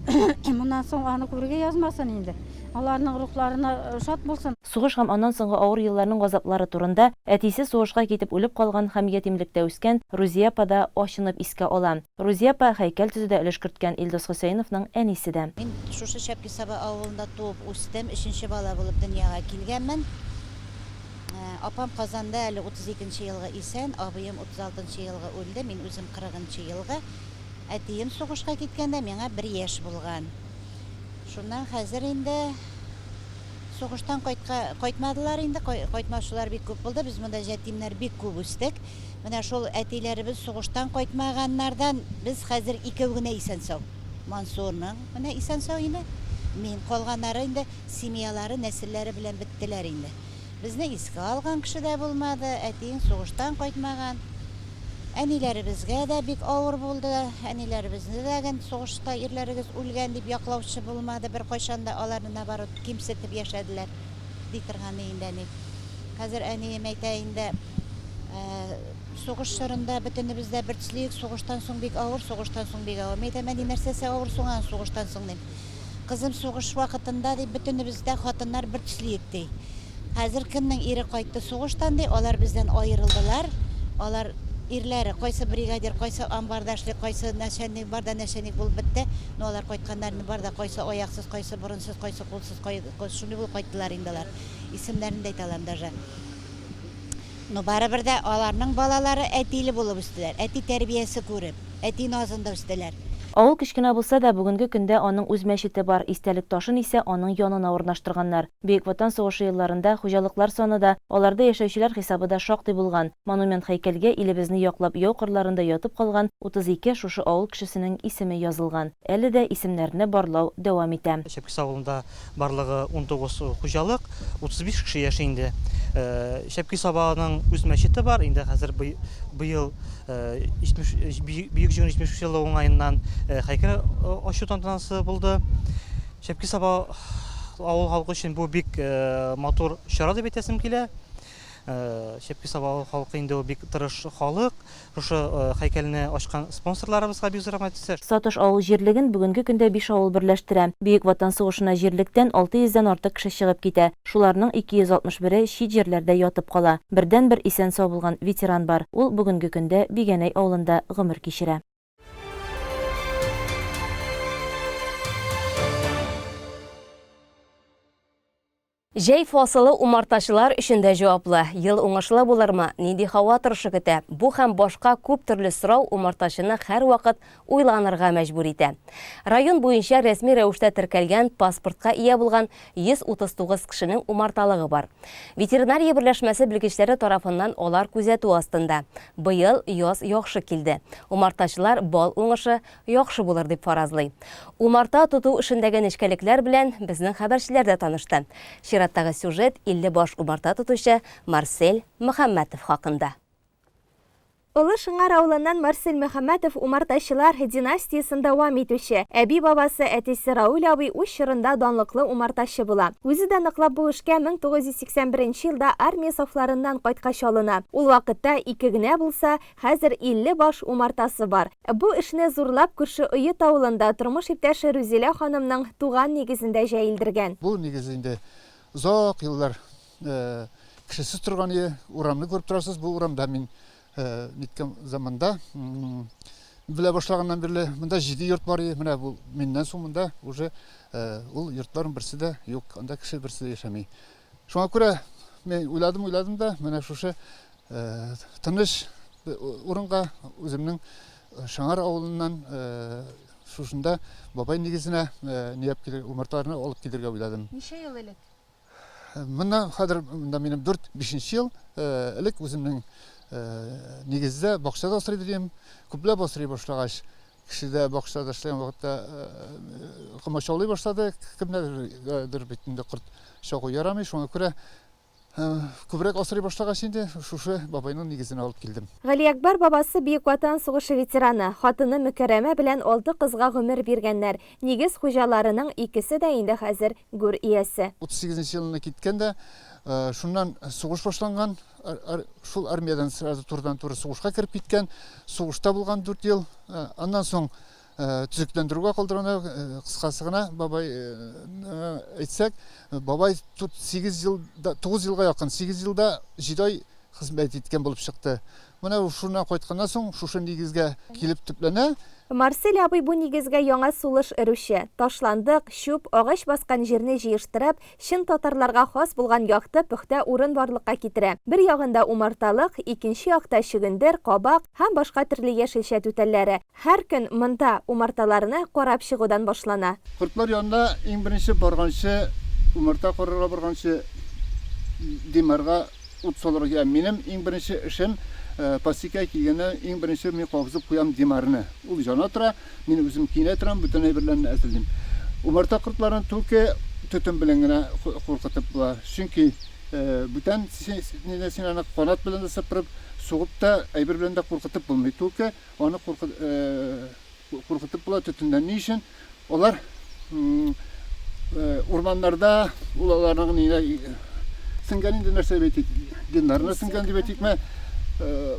Моннан соң аны күрергә язмасын инде. Аларның рухларына шат булсын. Сугыш һәм аннан соңгы авыр елларның газаплары турында әтисе сугышка китеп үлеп калган һәм ятимлектә үскән Рузия апа да ачынып искә ала. Рузия апа һәйкәл төзүдә өлеш керткән Илдус Хөсәеновның әнисе дә. Мин шушы Чәпки-Саба авылында туып үстем, өченче бала булып дөньяга килгәнмен. Апам Казанда әле 32 нче елгы исән, абыем 36 нчы елгы үлде, мин үзем 40 нчы елгы. Әтием сугышка киткәндә миңа бер яшь булган. Шуннан хәзер инде Сугыштан кайтка, кайтмадылар инде, кайтмаучылар бик күп булды. Без монда җәтимнәр бик күп үстек. Менә шул әтиләребез сугыштан кайтмаганнардан без хәзер икәү генә исән-сау. Мансурның менә исән-сау инде. Мин, калганнары инде семьялары, нәселләре белән беттеләр инде. Безне искә алган кеше дә булмады, әтиең сугыштан кайтмаган. Әниләребезгә дә бик авыр булды. Әниләребезне дә ген сугышта ирләрегез үлгән дип яклаучы булмады беркайчан да, аларны наоборот кимсетеп яшәделәр, ди торган инде әни. Хәзер әнием әйтә инде, сугыш чорында бөтенебез дә бертөсле идек, сугыштан соң бик авыр, сугыштан соң бик авыр. Мин әйтәм, әни, нәрсәсе авыр соң аның сугыштан соң, дим. Кызым, сугыш вакытында, ди, бөтенебез дә хатыннар бертөсле идек, ди. Хәзер кемнең ире кайтты сугыштан, ди, алар бездән аерылдылар. Алар ирләре, кайсы бригадир, кайсы амбарда эшли, кайсы начальник бар да начальник булып бетте. Но алар кайтканнар инде бар да, кайсы аяксыз, кайсы борынсыз, кайсы кулсыз, кай, шундый булып кайттылар инде алар. Исемнәрен дә әйтә алам даже. Но барыбер дә аларның балалары әтиле булып үстеләр, әти тәрбиясе күреп, әти назында үстеләр. Авыл кечкенә булса да, бүгенге көндә аның үз мәчете бар, истәлек ташын исә аның янына урнаштырганнар. Бөек Ватан сугышы елларында хуҗалыклар саны да, аларда яшәүчеләр хисабы да шактый булган. Монумент-һәйкәлгә илебезне яклап яу кырларында ятып калган 32 шушы авыл кешесенең исеме язылган. Әле дә исемнәрне барлау дәвам итә. Чәпкес авылында барлыгы 19 хуҗалык, 35 кеше яши инде. Чәпки Сабаның үз мәчете бар, инде хәзер быел 70 Бөек Җиңүнең 75 еллыгы уңаеннан һәйкәл ачу тантанасы булды. Чәпки Саба авыл халкы өчен бу бик матур чара дип әйтәсем килә. Чәпки Саба авыл халкы инде ул бик тырыш халык. Шушы һәйкәлне ачкан спонсорларыбызга бик зур рәхмәт. Сатыш авыл җирлеген бүгенге көндә биш авыл берләштерә. Бөек Ватан сугышына җирлектән 600 дән артык кеше чыгып китә. Шуларның 261-е чит җирләрдә ятып кала. Бердәнбер исән-сау булган ветеран бар. Ул бүгенге көндә Бигәнәй авылында гомер кичерә. Җәй фасылы умартачылар өчен дә җаваплы. Ел уңышлы булырмы? Нинди һава торышы көтә? Бу һәм башка күп төрле сорау умартачыны һәрвакыт уйланырга мәҗбүр итә. Район буенча рәсми рәвештә теркәлгән паспортка ия булган 139 кешенең умарталыгы бар. Ветеринария берләшмәсе белгечләре тарафыннан алар күзәтү астында. Быел яз яхшы килде. Умартачылар бал уңышы яхшы булыр дип фаразлый. Умарта тоту эшендәге нечкәлекләр белән безнең хәбәрчеләр дә танышты. Чираттагы сюжет 50 баш умарта тотучы Марсель Мөхәммәтов хакында. Олы Шыңар авылыннан Марсель Мөхәммәтов умартачылар династиясен дәвам итүче. Әби-бабасы, әтисе Рауль абый үз чорында данлыклы умартачы була. Үзе дә ныклап бу эшкә 1981 нче елда армия сафларыннан кайткач алына. Ул вакытта ике генә булса, Хәзер 50 баш умартасы бар. Бу эшне зурлап күрше Оет авылында тормыш иптәше Рүзилә ханымның туган нигезендә җәелдергән. Бу нигез инде озак еллар кешесез торган иде. Урамны күреп торасыз, бу урамда мин ниткән заманда белә башлаганнан бирле монда җиде йорт бар иде. Менә бу миннән соң монда уже ул йортларның берсе дә юк, анда кеше берсе дә яшәми. Шуңа күрә мин уйладым, уйладым да, менә шушы Тыныч урынга үземнең Шаңар авылыннан шушында бабай нигезенә нияп килер, умарталарны алып килергә уйладым. Ничә ел элек? Моннан хәзер монда минем 4-5 ел элек үземнең нигездә бакчада асрый идем. Күпләп асрый башлагач, кешедә бакчада эшләгән вакытта комачаулый башлады. Кемнәрдер бит инде корт чагу ярамый, шуңа күрә Күбрәк асрый башлагач инде, шушы бабайның нигезенә алып килдем. Галиәкбәр бабасы Бөек Ватан сугышы ветераны, хатыны Мөкәррәмә белән алты кызга гомер биргәннәр. Нигез хуҗаларының икесе дә инде хәзер гүр иясе. 38 нче елны киткән дә, шуннан сугыш башланган, шул армиядән сразу турыдан-туры сугышка кереп киткән, сугышта булган дүрт ел, аннан соң Төзекләндерүгә калдырганда, кыскасы гына, бабай әйтсәк, бабай тут 8 елда, 9 елга якын, 8 елда 7 ай хезмәт иткән булып чыкты. Менә шуннан кайтканнан соң шушы нигезгә килеп төпләнә. Марсель абый бу нигезгә яңа сулыш өрүче. Ташландык, чүп, агач баскан җирне җыештырып, чын татарларга хас булган якты, пөхтә урын барлыкка китерә. Бер ягында умарталык, икенче якта чөгендер, кабак һәм башка төрле яшелчә түтәлләре. Һәр көн монда умарталарны карап чыгудан башлана. Кортлар янына иң беренче барганчы, умарта карарга барганчы, димарга ут салырга кирәк. Минем иң беренче эшем, пасекага килгәндә иң беренче мин кабызып куям димарны. Ул җана тора, мин үзем киенә торам, бүтән әйберләрне әзерлим. Умарта кортларын түлке төтен белән генә куркытып була. Чөнки бүтән син аны канат белән дә сыпырып, сугып та, әйбер белән дә куркытып булмый. Түлке Аны куркытып була төтеннән. Ни өчен? Алар урманнарда, ул аларның нигә сеңгән инде нәрсә дип әйтик, геннарына сеңгән дип әйтикме?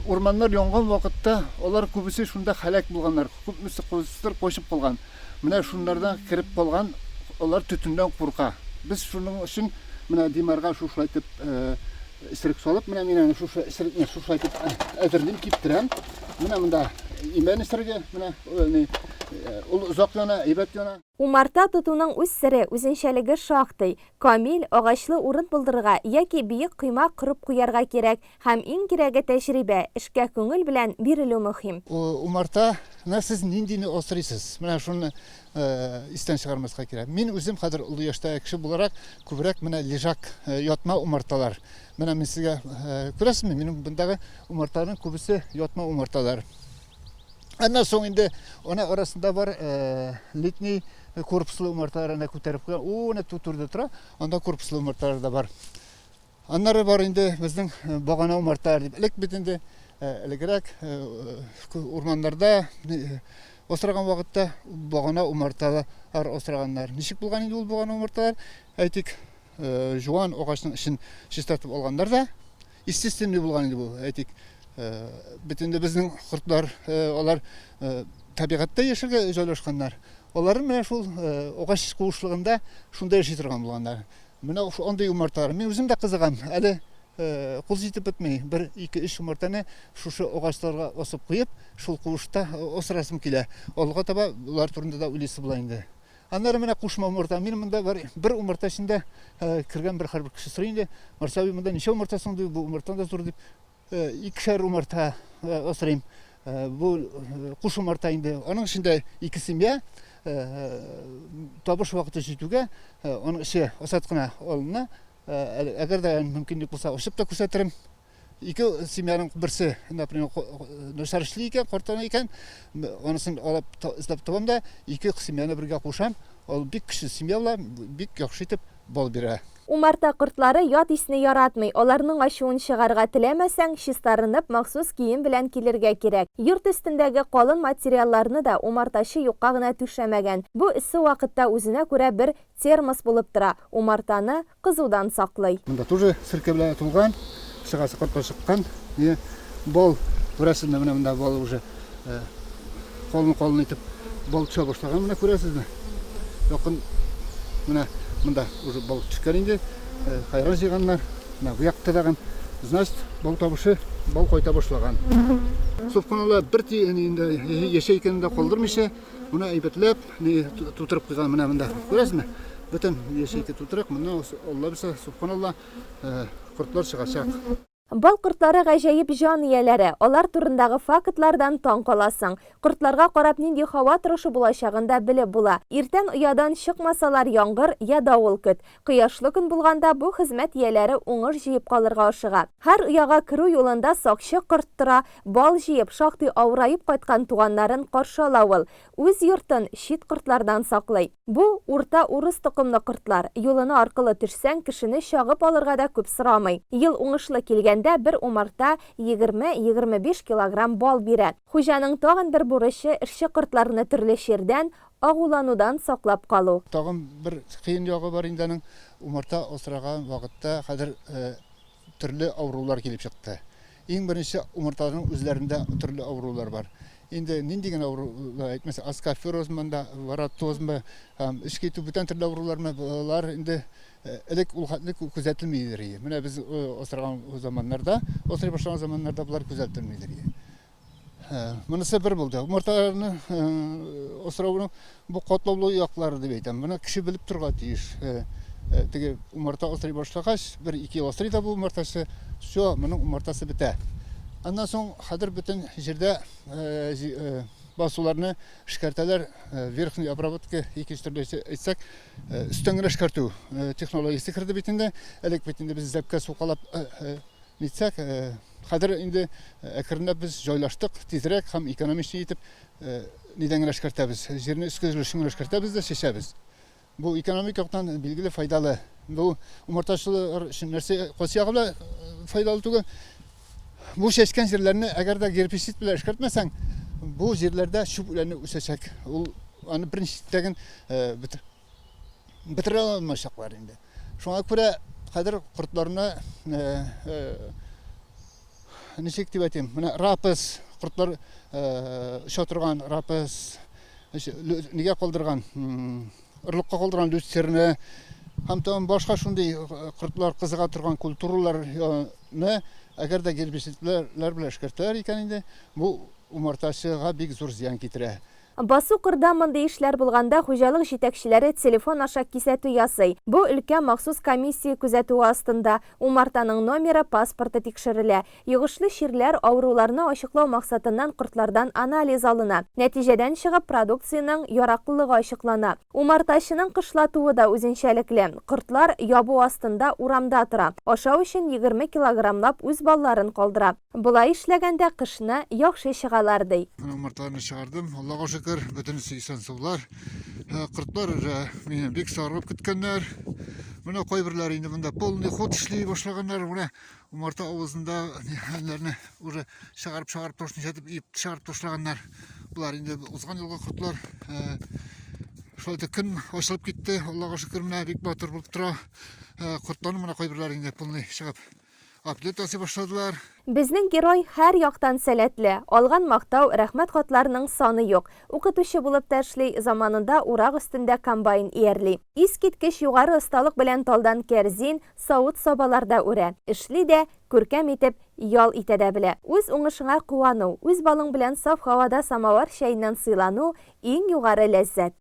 Урманнар янган вакытта алар күбесе шунда һәлак булганнар, күпмесе кайсыдыр качып калган. Менә шуннардан кереп калган, алар төтеннән курка. Без шуның өчен менә Димарга шушылай итеп Эсерек салып, менә мин аны шушы эсерекне шушылай итеп әзерлим, киптерәм. Менә монда Имән исерге, менә ни, ул озак яна, әйбәт яна. Умарта тотуның үз сере, үзенчәлеге шактый. Камил, агачлы урын булдырырга яки биек койма корып куярга кирәк һәм иң кирәге тәҗрибә, эшкә күңел белән бирелү мөһим. Умартаны сез ниндине асрыйсыз? Менә шуны истән чыгармаска кирәк. Мин үзем хәзер олы яшьтәге кеше буларак күбрәк менә лежак, ятма умарталар. Менә мин сезгә күрәсезме, минем мондагы умарталарның күбесе ятма умарталар. Аннан соң инде ана арасында бар летний корпуслы умарталар әнә күтәреп куйган. О, әнә түрдә тора. Анда корпуслы умарталар да бар. Аннары бар инде безнең багана умарталар дип. Элек бит инде элегрәк урманнарда осраган вакытта багана умарталар осраганнар. Ничек булган инде ул багана умарталар? Әйтик, жуан агачның эчен чистартып алганнар да, Естественный булган инде бу, әйтик, бит инде безнең кортлар, алар табигатьтә яшәргә җайлашканнар. Алар менә шул агач куышлыгында шунда яши торган булганнар. Менә андый умарталар. Мин үзем дә кызыгам. Әле кул җитеп бетми. Бер, ике, өч умартаны шушы агачларга асып куеп, шул куышта асрасым килә. Алга таба болар турында да уйлыйсы була инде. Аннары менә кушма умарта. Мин монда бар бер умарта эчендә кергән бер һәрбер кеше сорый инде. Марсель абый, монда ничә умарта соң ди, бу умартаң да зур дип. Икешәр умарта асрыйм. Бу куш умарта инде. Аның эчендә ике семья. Табыш вакыты җитүгә, аның эче асат кына алына. Әгәр дә мөмкинлек булса, ачып та күрсәтерем. Ике семьяның берсе, например, начар эшли икән, картана икән, анысын алып эзләп табам да, ике семьяны бергә кушам. Ул бик көчле семья була, бик яхшы итеп бал бирә. Умарта кортлары ят исне яратмый, аларның ачуын чыгарга теләмәсәң, чистарынып, махсус кием белән килергә кирәк. Йорт өстендәге калын материалларны да умартачы юкка гына түшәмәгән. Бу эссе вакытта үзенә күрә бер термос булып тора, умартаны кызудан саклый. Монда тоже серкә белән тулган, чыгасы кортлар чыккан. Менә бал, күрәсезме, менә монда бал уже калын-калын итеп бал төшә башлаган, менә күрәсезме? Якын менә монда уже бал төшкән инде. Хайран җыйганнар. Менә бу якта тагын, значит, бал табышы, бал кайта башлаган. Собканалар бер тиен инде яшәй икәнен дә калдырмыйча, Моны әйбәтләп, ни тутырып куйган менә монда. Күрәсезме? Бөтен ячейка тутырык. Моннан Алла бирсә, субханалла, кортлар чыгачак. Бал кортлары гаҗәеп җан ияләре. Алар турындагы фактлардан таң каласың. Кортларга карап нинди һава торышы булачагын да белеп була. Иртән оядан чыкмасалар яңгыр я давыл көт. Кояшлы көн булганда бу хезмәт ияләре уңыш җыеп калырга ашыга. Һәр ояга керү юлында сакчы корт тора, Бал җыеп, шактый авыраеп кайткан туганнарын каршы ала ул. Үз йортын чит кортлардан саклый. Бу, урта урыс токымлы кортлар. Юлына аркылы төшсәң, кешене чагып алырга да күп сорамый. Ел уңышлы килгәндә бер умарта 20-25 килограмм бал бирә. Хуҗаның тагын бер бурычы, эшче кортларны төрле чирдән, агуланудан саклап калу. Тагын бер кыен ягы бар инде аның, умарта асраган вакытта хәзер төрле авырулар килеп чыкты. Иң беренче умарталарның үзләрендә төрле авырулар бар. Инде нинди генә авырулар әйтмәсә, аскоферозмы да, варатозмы, һәм эч китү, бүтән төрле авырулармы, болар инде элек ул хәтле күзәтелми иде. Менә без асраган заманнарда, асрый башлаган заманнарда болар күзәтелми иде. Монысы бер булды. Умарталарны асрауның бу катлаулы яклары дип әйтәм. Моны кеше белеп торырга тиеш. Теге умарта асрый башлагач, бер ике ел асрый да бу умартачы, все, моның умартасы бетә. Аннан соң хәзер бөтен җирдә басуларны эшкәртәләр, верхний обработка, икенче төрле әйтсәк, өстән генә эшкәртү технологиясе керде бит инде. Элек бит инде без зәпкә сукалап нитсәк, Хәзер инде әкренләп без җайлаштык, тизрәк һәм экономичный итеп нидән генә эшкәртәбез, җирне өске өлешен генә эшкәртәбез дә чәчәбез. Бу экономик яктан билгеле файдалы. Бу умартачылар өчен нәрсә кайсы ягы белән файдалы түгел. Бу чәчкән җирләрне әгәр дә гербицид белән эшкәртмәсәң, бу җирләрдә чүп үләне үсәчәк. Ул аны беренче тәген бетерә алмаячаклар инде. Шуңа күрә хәзер кортларны ничек дип әйтим, менә рапс, кортлар оча торган рапс, нигә калдырган, орлыкка калдырган люцерны һәм тагын башка шундый кортлар кызыга торган культураларны әгәр дә гербицидлар белән эшкәртәләр икән инде, бу умартачыга бик зур зыян китерә. Басу-кырда мондый эшләр булганда хуҗалык җитәкчеләре телефон аша кисәтү ясый. Бу өлкә махсус комиссия күзәтүе астында. Умартаның номеры, паспорты тикшерелә. Йогышлы чирләр, авыруларны ачыклау максатыннан кортлардан анализ алына. Нәтиҗәдән чыгып, продукциянең яраклылыгы ачыклана. Умартачының кышлатуы да үзенчәлекле. Кортлар ябу астында урамда тора. Ашау өчен 20 килограммлап үз балларын калдыра. Болай эшләгәндә кышны яхшы чыгалар, ди. Менә умарталарны чыгардым, Аллага шөкер, бөтенесе исән-саулар. Э, кортлар уже мине бик сарылып көткәннәр. Менә кайберләре инде монда полный ход эшли башлаганнар. Менә умарта авызында хәлләрне уже чыгарып-чыгарып тошничәтеп иеп чыгарып ташлаганнар. Болар инде узган елгы кортлар. Э, шулай итеп көн ачылып китте. Аллага шөкер, менә бик матур булып тора. Э, кортларның менә кайберләре инде полный чыгып Аплет ясый башладылар. Безнең герой һәр яктан сәләтле. Алган мактау, рәхмәт хатларының саны юк. Укытучы булып та эшли, заманында урак өстендә комбайн иярли. Искиткеч югары осталык белән талдан кәрзин, савыт-сабалар да үрә. Эшли дә, күркәм итеп ял итә дә белә. Үз уңышыңа куану, үз балың белән саф һавада самовар чәеннән сыйлану, иң югары ләззәт.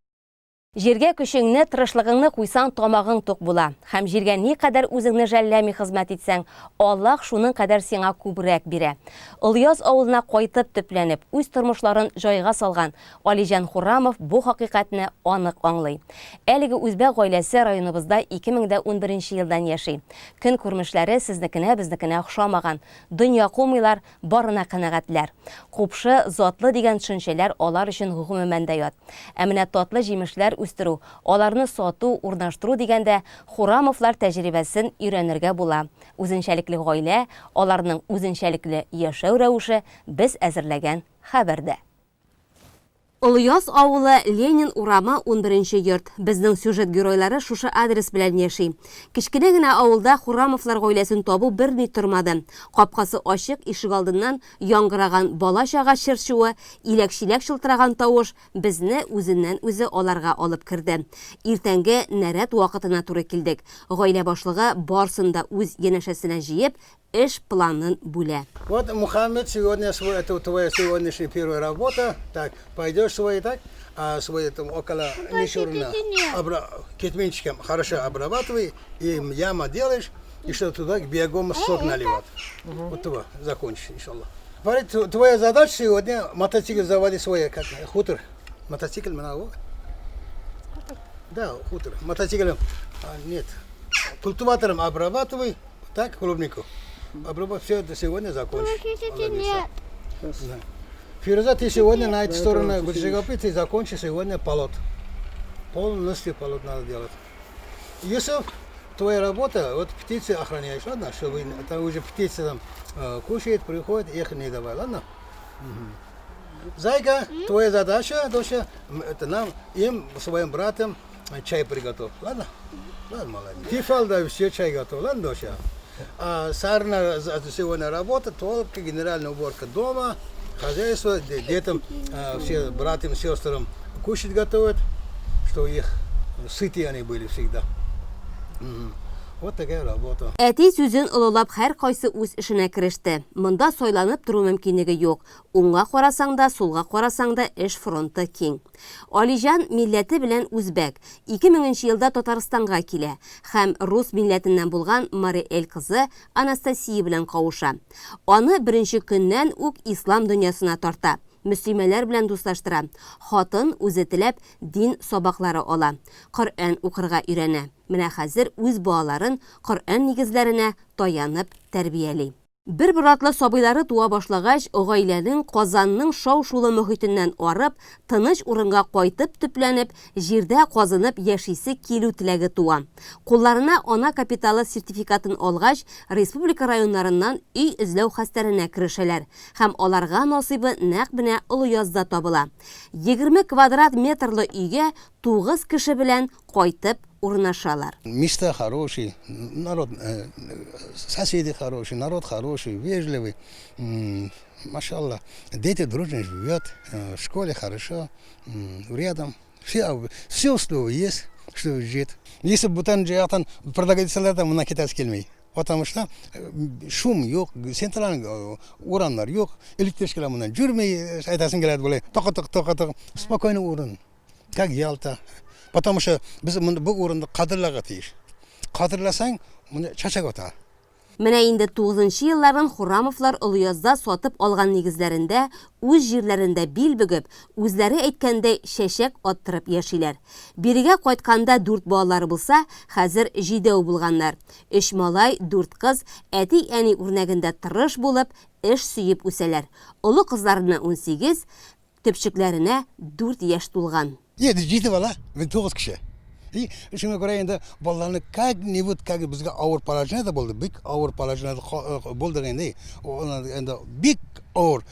Җиргә көчеңне, тырышлыгыңны куйсаң, тамагың тук була. Һәм җиргә никадәр үзеңне жәлләми хезмәт итсәң, Аллаһ шуның кадәр сиңа күбрәк бирә. Олыяз авылына кайтып төпләнеп, үз тормышларын җайга салган Алиҗан Хурамов бу хакыйкатьне анык аңлый. Әлеге үзбәк гаиләсе районыбызда 2011 елдан яши. Көн-күрмешләре сезнекенә-безнекенә охшамаган. Дөнья кумыйлар, Барына канәгатьләр. Купшы, затлы дигән төшенчәләр алар өчен гомумән дә ят. Ә менә татлы җимешләр үстерү, аларны сату, урнаштыру дигәндә, Хурамовлар тәҗрибәсен өйрәнергә була. Үзенчәлекле гаилә, аларның үзенчәлекле яшәү рәвеше без әзерләгән хәбәрдә. Олыяз авылы, Ленин урамы, унберенче йорт. Безнең сюжет геройлары шушы адрес белән яши. Кечкенә генә авылда Хурамовлар гаиләсен табу берни тормады. Капкасы ачык ишегалдыннан яңгыраган бала-чага чыр-чуы, иләк-чиләк чылтыраган тавыш безне үзеннән-үзе аларга алып керде. Иртәнге нәрәт вакытына туры килдек. Гаилә башлыгы барсын да үз янәшәсенә җыеп, эш планын бүлә. Вот, Мухаммед, сегодня свой, это твоя сегодняшняя первая работа. Так, пойдешь свой, так, а свой там около Мишурина, обра... кетменчиком хорошо обрабатывай, и яма делаешь, и что туда биогумус сок наливать. Вот того закончишь, иншаллах. Фарид, твоя задача сегодня мотоцикл заводи свой, как хутор. Мотоцикл, много. Да, хутор. Мотоциклом, а, нет. Культиватором обрабатывай, так, клубнику. Обрабатывай, все это сегодня закончишь. Нет. Да. Фируза, ты сегодня на эту сторону будешь ты закончишь сегодня полот. Полностью полот надо делать. Юсуф, твоя работа, вот птицы охраняешь, ладно, чтобы там уже птицы там э, кушает, приходит, их не давай, ладно? Угу. Зайка, твоя задача, доча, это нам, им, своим братам чай приготовь, ладно? Ладно, молодец. Тифал, да, все чай готов, ладно, доча? А Сарна сегодня работа, только генеральная уборка дома, хозяйство, детям, а, все братьям, сестрам кушать готовят, что их сытые они были всегда. Вот такая работа. Әти сүзен олылап һәркайсы үз эшенә кереште. Монда сайланып тору мөмкинлеге юк. Уңга карасаң да, сулга карасаң да эш фронты киң. Алиҗан милләте белән үзбәк. 2000 нче елда Татарстанга килә һәм рус милләтеннән булган Мари Эл кызы Анастасия белән кавыша. Аны беренче көннән үк ислам дөньясына тарта, мөслимәләр белән дуслаштыра. Хатын, үзе теләп, дин сабаклары ала, Коръән укырга өйрәнә. Менә хәзер үз балаларын Коръән нигезләренә таянып тәрбияли. Бер-бер артлы сабыйлары туа башлагач, гаиләнең Казанның шау-шулы мохитеннән арып, тыныч урынга кайтып төпләнеп, җирдә казынып яшисе килү теләге туа. Кулларына ана капиталы сертификатын алгач, республика районнарыннан өй эзләү хәстәренә керешәләр. Һәм аларга насыйбы нәкъ менә Олыязда табыла. 20 квадрат метрлы өйгә тугыз кеше белән кайтып урнашалар. Места хорошие, народ, э, соседи хорошие, народ хороший, вежливый. Машалла, дети дружно живет, э, в школе хорошо, рядом. Все, все условия есть, чтобы жить. Если бы бүтән яктан предлагать итсәләр дә, моннан китәсе килми. Потому что шум юк, центральный урамнар юк, электричкалар моннан йөрми, әйтәсең килә болай, токы-ток, токы-ток, спокойный урын, как Ялта. Потому что без монда бу урынны кадерләргә тиеш. Кадерләсәң, монда чәчәк ата. Менә инде тугызынчы елларын Хурамовлар Олыязда сатып алган нигезләрендә, үз җирләрендә бил бөгеп, үзләре әйткәндәй, чәчәк аттырып яшиләр. Бирегә кайтканда дүрт балалары булса, хәзер җидәү булганнар. Өч малай, дүрт кыз, әти-әни үрнәгендә тырыш булып, эш сөеп үсәләр. Олы кызларына 18, Төпчекләренә дүрт яшь тулган. Җиде, җиде бала, без тугыз кеше. И шуңа күрә инде балаларны как-нибудь, как безгә авыр положениедә булды, бик авыр положениедә э, булдык инде. Инде бик авыр.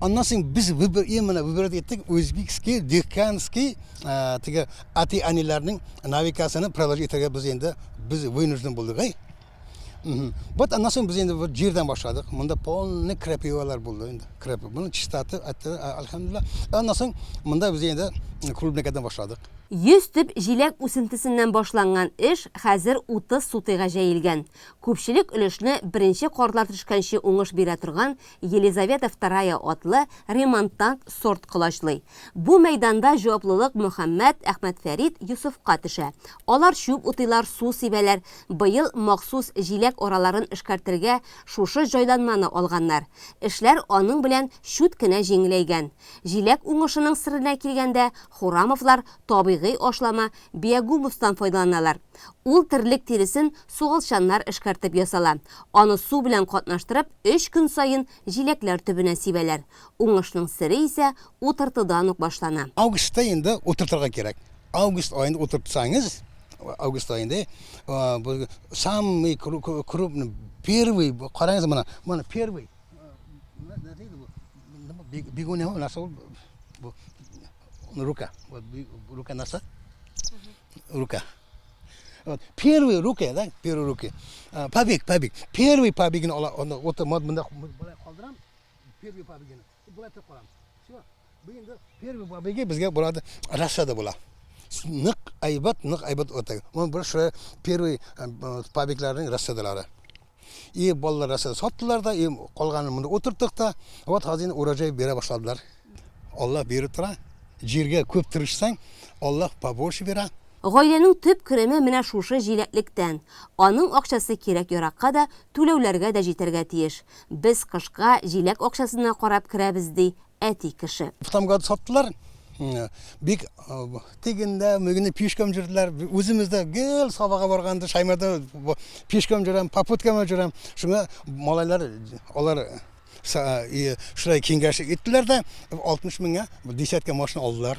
Аннан соң без выбор, именно выбирать иттек узбекский, дехканский, э, теге әти-әниләрнең навикасыны продолжить итәргә без инде без вынужден булдык. Әй. Вот аннан соң без инде вот җирдән башладык. Монда полный крапивалар булды инде. Крапива. Моны чистартып, альхамдулилла. Аннан соң монда без инде клубникадан башладык. 100 төп җиләк үсентесеннән башланган эш хәзер 30 сутыйга җәелгән. Күпчелек өлешне беренче карлар төшкәнче уңыш бирә торган Елизавета Вторая атлы ремонтант сорт колачлый. Бу мәйданда җаваплылык Мөхәммәт, Әхмәтфәрит, Йосыфка төшә. Алар чүп утыйлар, су сибәләр. Быел махсус җиләк араларын эшкәртергә шушы җайланманы алганнар. Эшләр аның белән чүт кенә җиңеләйгән. Җиләк уңышының серенә килгәндә, Хурамовлар табигый ашлама биогумустан файдаланалар. Ул терлек тиресен суалчаннар эшкәртеп ясала. Аны су белән катнаштырып, өч көн саен җиләкләр төбенә сибәләр. Уңышның сере исә утыртудан ук башлана. Августта инде утыртырга кирәк. Август аенда утыртсаңыз, август аенда бу самый крупный, первый, карагыз менә, менә первый. Бегония нәрсә ул? Бу рука. Вот рука нәрсә? Рука. Вот первый рука, да, первый руки. Побег, побег. Первый побегны ала, аны вот монда болай калдырам. Первый побегны. Болай итеп калам. Все. Бу инде первый побеги безгә булады, рассада була. Нык әйбәт, нык әйбәт үтә. Моны бер шулай первый побегларның рассадалары. И балалар рассада саттылар да, и калганын монда утырттык та. Вот хәзер инде урожай бирә башладылар. Аллаһ биреп тора. Җиргә күп тырышсаң, Аллаһ побольше бирә. Гаиләнең төп кереме менә шушы җиләклектән. Аның акчасы кирәк-яракка да, түләүләргә дә җитәргә тиеш. Без кышка җиләк акчасына карап керәбез, ди әти кеше. В том году саттылар. Бик тегендә, мөгендә пешком йөрделәр. Үзебез дә гел Сабага барганда Шаймарда пешком йөрәм, попуткама йөрәм. Шуңа малайлар алар шулай киңәш иттеләр дә, 60 меңгә десятка машина алдылар.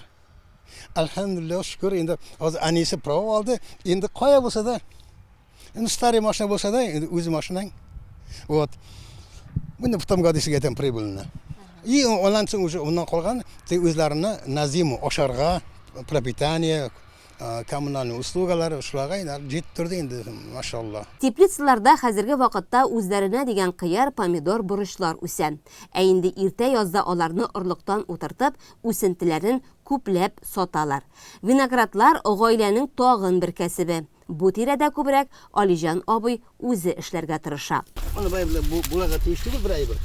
Әлхәмдүлилләһ, шөкер, инде хәзер әнисе право алды. Инде кая булса да, инде старый машина булса да, инде үз машинаң. Вот. Инде в том году сезгә әйтәм прибыльно. И аннан соң уже аннан калган үзләренә на зиму ашарга, пропитание, коммунальный услугалар шуларга инде җитеп торды инде, машалла. Теплицаларда хәзерге вакытта үзләренә дигән кыяр, помидор, борычлар үсә. Ә инде иртә язда аларны орлыктан утыртып, үсентеләрен күпләп саталар. Виноградлар, гаиләнең тагын бер кәсебе. Бу тирәдә күбрәк Алиҗан абый үзе эшләргә тырыша. Аны бай белән бу буларга тиеш түгел бер әйбер.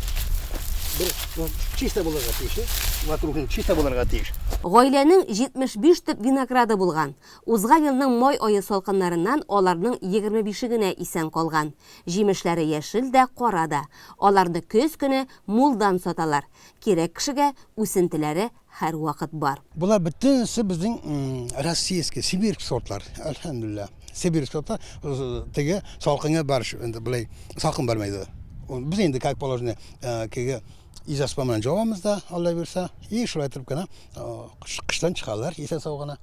Бер чиста булырга тиеш. Вокруг чиста булырга тиеш. Гаиләнең 75 төп винограды булган. Узган елның май ае салкыннарыннан аларның 25-е генә исән калган. Җимешләре яшел дә, кара да. Аларны көз көне мулдан саталар. Кирәк кешегә үсентеләре һәрвакыт бар. Болар бөтенесе безнең российский, сибирь сортлар, әлхәмдүлилләһ. Сибирь сортлар теге салкынга бар, инде болай салкын бармайды. Без инде как положено теге изоспа белән җавабыз да, Алла бирсә, и шулай итеп кенә кыштан чыгалар, исән сау гына.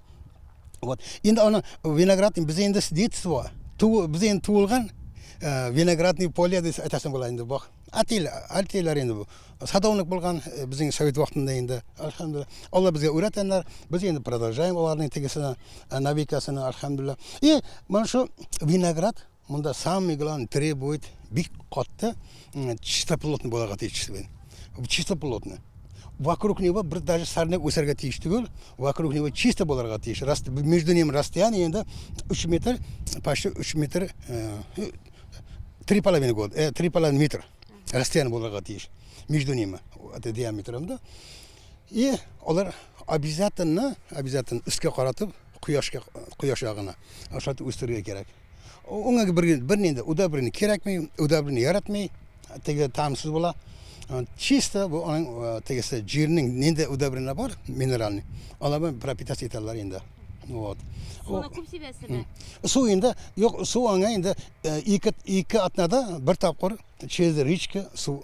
Вот. Инде аны виноград без инде с детства, без инде туылган виноградный поле дип әйтәсең була инде бу. Әтиләр, әтиләр инде бу. Садовник булган э, безнең совет вакытында инде. Әлхәмдүлилләһ. Алла безгә өйрәтәннәр. Без инде продолжаем аларның тегесен, э, навикасын, әлхәмдүлилләһ. И менә шу виноград монда самый главный требует бик катты чистоплотный булырга тиеш. Чистоплотный. Вокруг него бер даже сорняк үсәргә тиеш түгел, вокруг него чисто булырга тиеш. Между ними расстояние инде 3 метр, почти 3 метр э, 3,5 год, 3,5 метр расстояние булырга тиеш между ними, это диаметром, да. И алар обязательно, обязательно өскә каратып, кояшка, кояш ягына ашатып үстерергә кирәк. Уңа бер бер нинди удобрение кирәкми, удобрение яратмый, теге тамсыз була. Чисто бу аның тегесе җирнең нинди удобрение бар, минеральный, алар белән пропитаться итәләр инде. Вот. Суны күп сибәсезме? Су инде, юк, су аңа инде ике атнада бер тапкыр через речка су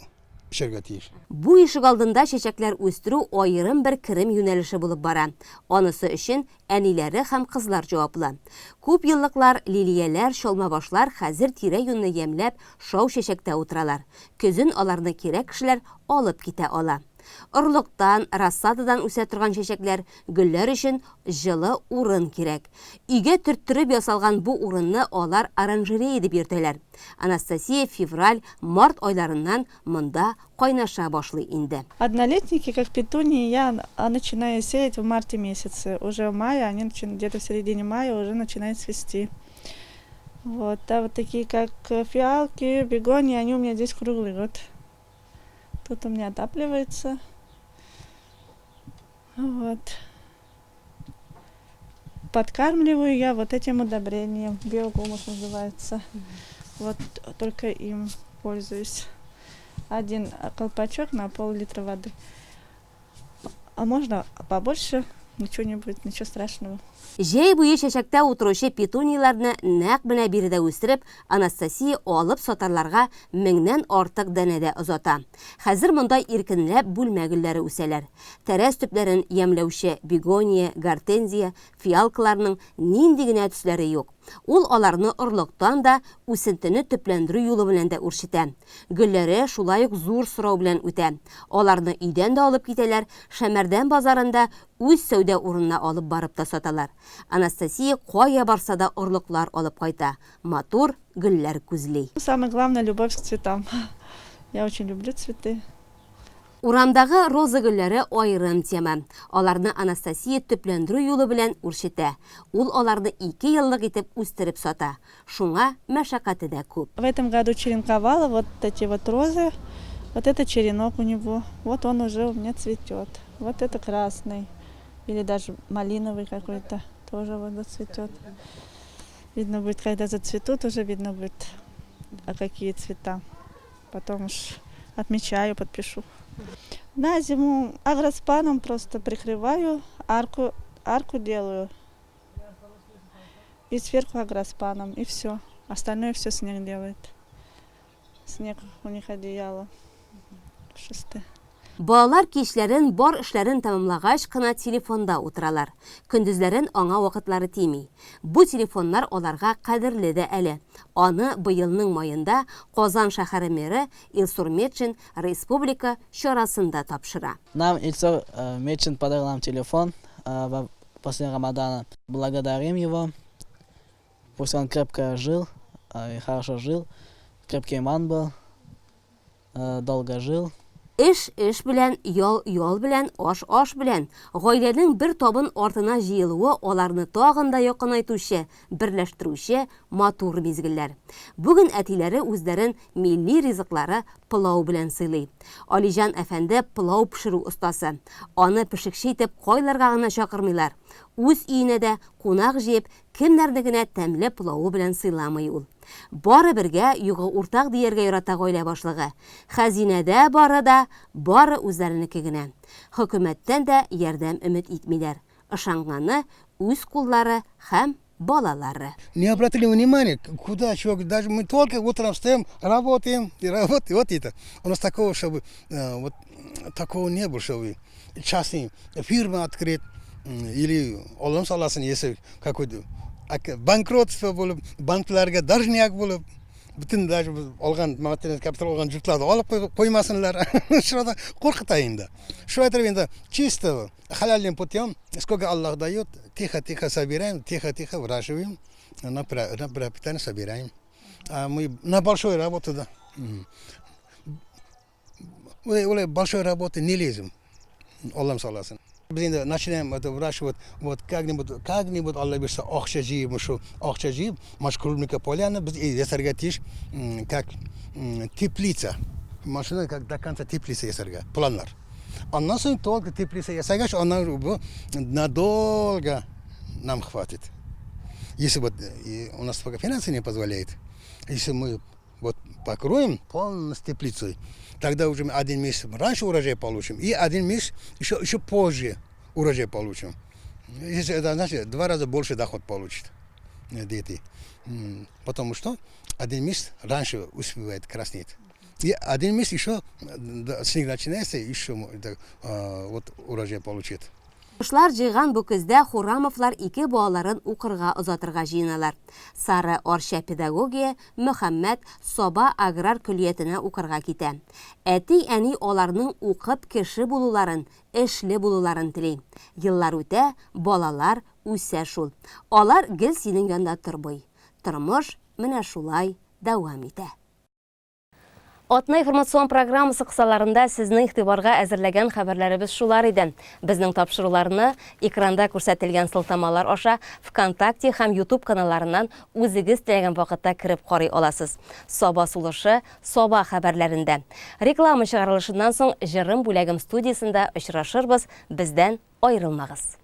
эчәргә тиеш. Бу ишегалдында чәчәкләр үстерү аерым бер керем юнәлеше булып бара. Анысы өчен әниләре һәм кызлар җаваплы. Күпьеллыклар, лилияләр, чалмабашлар хәзер тирә-юньне ямьләп, шау чәчәктә утыралар. Көзен аларны кирәк кешеләр алып китә ала. Орлыктан, рассададан үсә торган чәчәкләр, гөлләр өчен җылы урын кирәк. Өйгә төрттереп ясалган бу урынны алар оранжерея дип йөртәләр. Анастасия февраль, март айларыннан монда кайнаша башлый инде. Однолетники, как петунии, я начинаю сеять в марте месяце. Уже в мае, они где-то в середине мая уже начинают цвести. Вот, а вот такие, как фиалки, бегонии, они у меня здесь круглый год. Тут у меня отапливается. Вот. Подкармливаю я вот этим удобрением, биогумус называется. Вот только им пользуюсь. Один колпачок на пол-литра воды. А можно побольше, ничего не будет, ничего страшного. Җәй буе чәчәктә утыручы петунияләрне нәкъ менә биредә үстереп, Анастасия алып сатарларга меңнән артык данәдә озата. Хәзер монда иркенләп бүлмә гөлләре үсәләр. Тәрәз төпләрен ямьләүче бегония, гортензия, фиалкаларның нинди генә төсләре юк. Ул аларны орлыктан да, үсентене төпләндерү юлы белән дә үрчетә. Гөлләре шулай ук зур сорау белән үтә. Аларны өйдән дә алып китәләр, Шәмәрдән базарында үз сәүдә урынына алып барып та саталар. Анастасия кая барса да орлыклар алып кайта, матур гөлләр күзли. Самое главное, любовь к цветам. Я очень люблю цветы. Урамдагы роза гөлләре аерым тема. Аларны Анастасия төпләндерү юлы белән үрчетә. Ул аларны ике еллык итеп үстереп сата. Шуңа мәшәкате дә күп. В этом году черенковала вот эти вот розы. Вот это черенок у него. Вот он уже у меня цветет. Вот это красный. Или даже малиновый какой-то. Тоже вот зацветет. Видно будет, когда зацветут, уже видно будет, а какие цвета. Потом уж отмечаю, подпишу. На зиму агроспаном просто прикрываю, арку, арку делаю. И сверху агроспаном, и все. Остальное все снег делает. Снег у них одеяло. Пушистое. Балалар кичләрен бар эшләрен тәмамлагач кына телефонда утыралар. Көндезләрен аңа вакытлары тими. Бу телефоннар аларга кадерле дә әле. Аны быелның маенда Казан шәһәре мэры Илсур Метшин республика чарасында тапшыра. Нам Илсур Метшин подарил нам телефон после Рамадана. Благодарим его. Пусть он крепко жил, и хорошо жил, крепкий иман был, долго жил. Эш эш белән, ял ял белән, аш аш белән. Гаиләнең бер табын артына җыелуы аларны тагын да якынайтучы, берләштерүче матур мизгелләр. Бүген әтиләре үзләрен милли ризыклары пылау белән сыйлый. Алиҗан әфәнде пылау пешерү остасы. Аны пешекче итеп кайларга гына чакырмыйлар. Үз өенә дә кунак җыеп, кемнәрне генә тәмле пылавы белән сыйламый ул. Бары бергә, югы уртак дияргә ярата гаилә башлыгы. Хәзинәдә бары да, бары үзләренеке генә. Хөкүмәттән дә ярдәм өмет итмиләр. Ышанганы, үз куллары һәм балалары. Не обратили внимания, куда, чего, даже мы только утром встаем, работаем и работаем, вот это. У нас такого, чтобы, вот, такого не было, чтобы частный фирма открыть, или Аллам саласын, если какой-то банкротство булып, банкларга должняк булып, бөтен даже алган материаль капитал алган йортларны алып куймасыннар. Шуңа куркыта инде. Шулай итеп инде чисто халяльным путем, сколько Аллах дает, тихо-тихо собираем, тихо-тихо выращиваем, на пропитание собираем. А мы на большую работу, да. Улай большой работы не лезем. Аллам саласын. Без инде начинаем это выращивать, вот как-нибудь, как-нибудь, Алла бирсә, акча җыеп, шул акча җыеп, маш клубника поляны без ясарга тиеш, как теплица. Машина как до конца теплица ясарга, планнар. Аннан соң только теплица ясагач, аннан бу надолго нам хватит. Если вот у нас пока финансы не позволяет, если мы вот покроем полностью теплицей, тогда уже мы один месяц раньше урожай получим, и один месяц еще, еще позже урожай получим. Если это значит, два раза больше доход получит дети. Потому что один месяц раньше успевает краснеть. И один месяц еще снег начинается, еще вот урожай получит. Уңышлар җыйган бу көздә Хурамовлар ике балаларын укырга озатырга җыеналар. Сара Арча педагогия, Мөхәммәт Саба аграр көллиятенә укырга китә. Әти-әни аларның укып кеше булуларын, эшле булуларын тели. Еллар үтә, балалар үсә шул. Алар гел синең янда тормый. Тормыш менә шулай дәвам итә. Атна информацион программасы кысаларында сезнең игътибарга әзерләгән хәбәрләребез шулар иде. Безнең тапшыруларны экранда күрсәтелгән сылтамалар аша ВКонтакте һәм YouTube каналларыннан үзегез теләгән вакытта кереп карый аласыз. Саба сулышы, Саба хәбәрләрендә. Реклама чыгарылышыннан соң Җырым бүләгем студиясендә очрашырбыз, бездән аерылмагыз.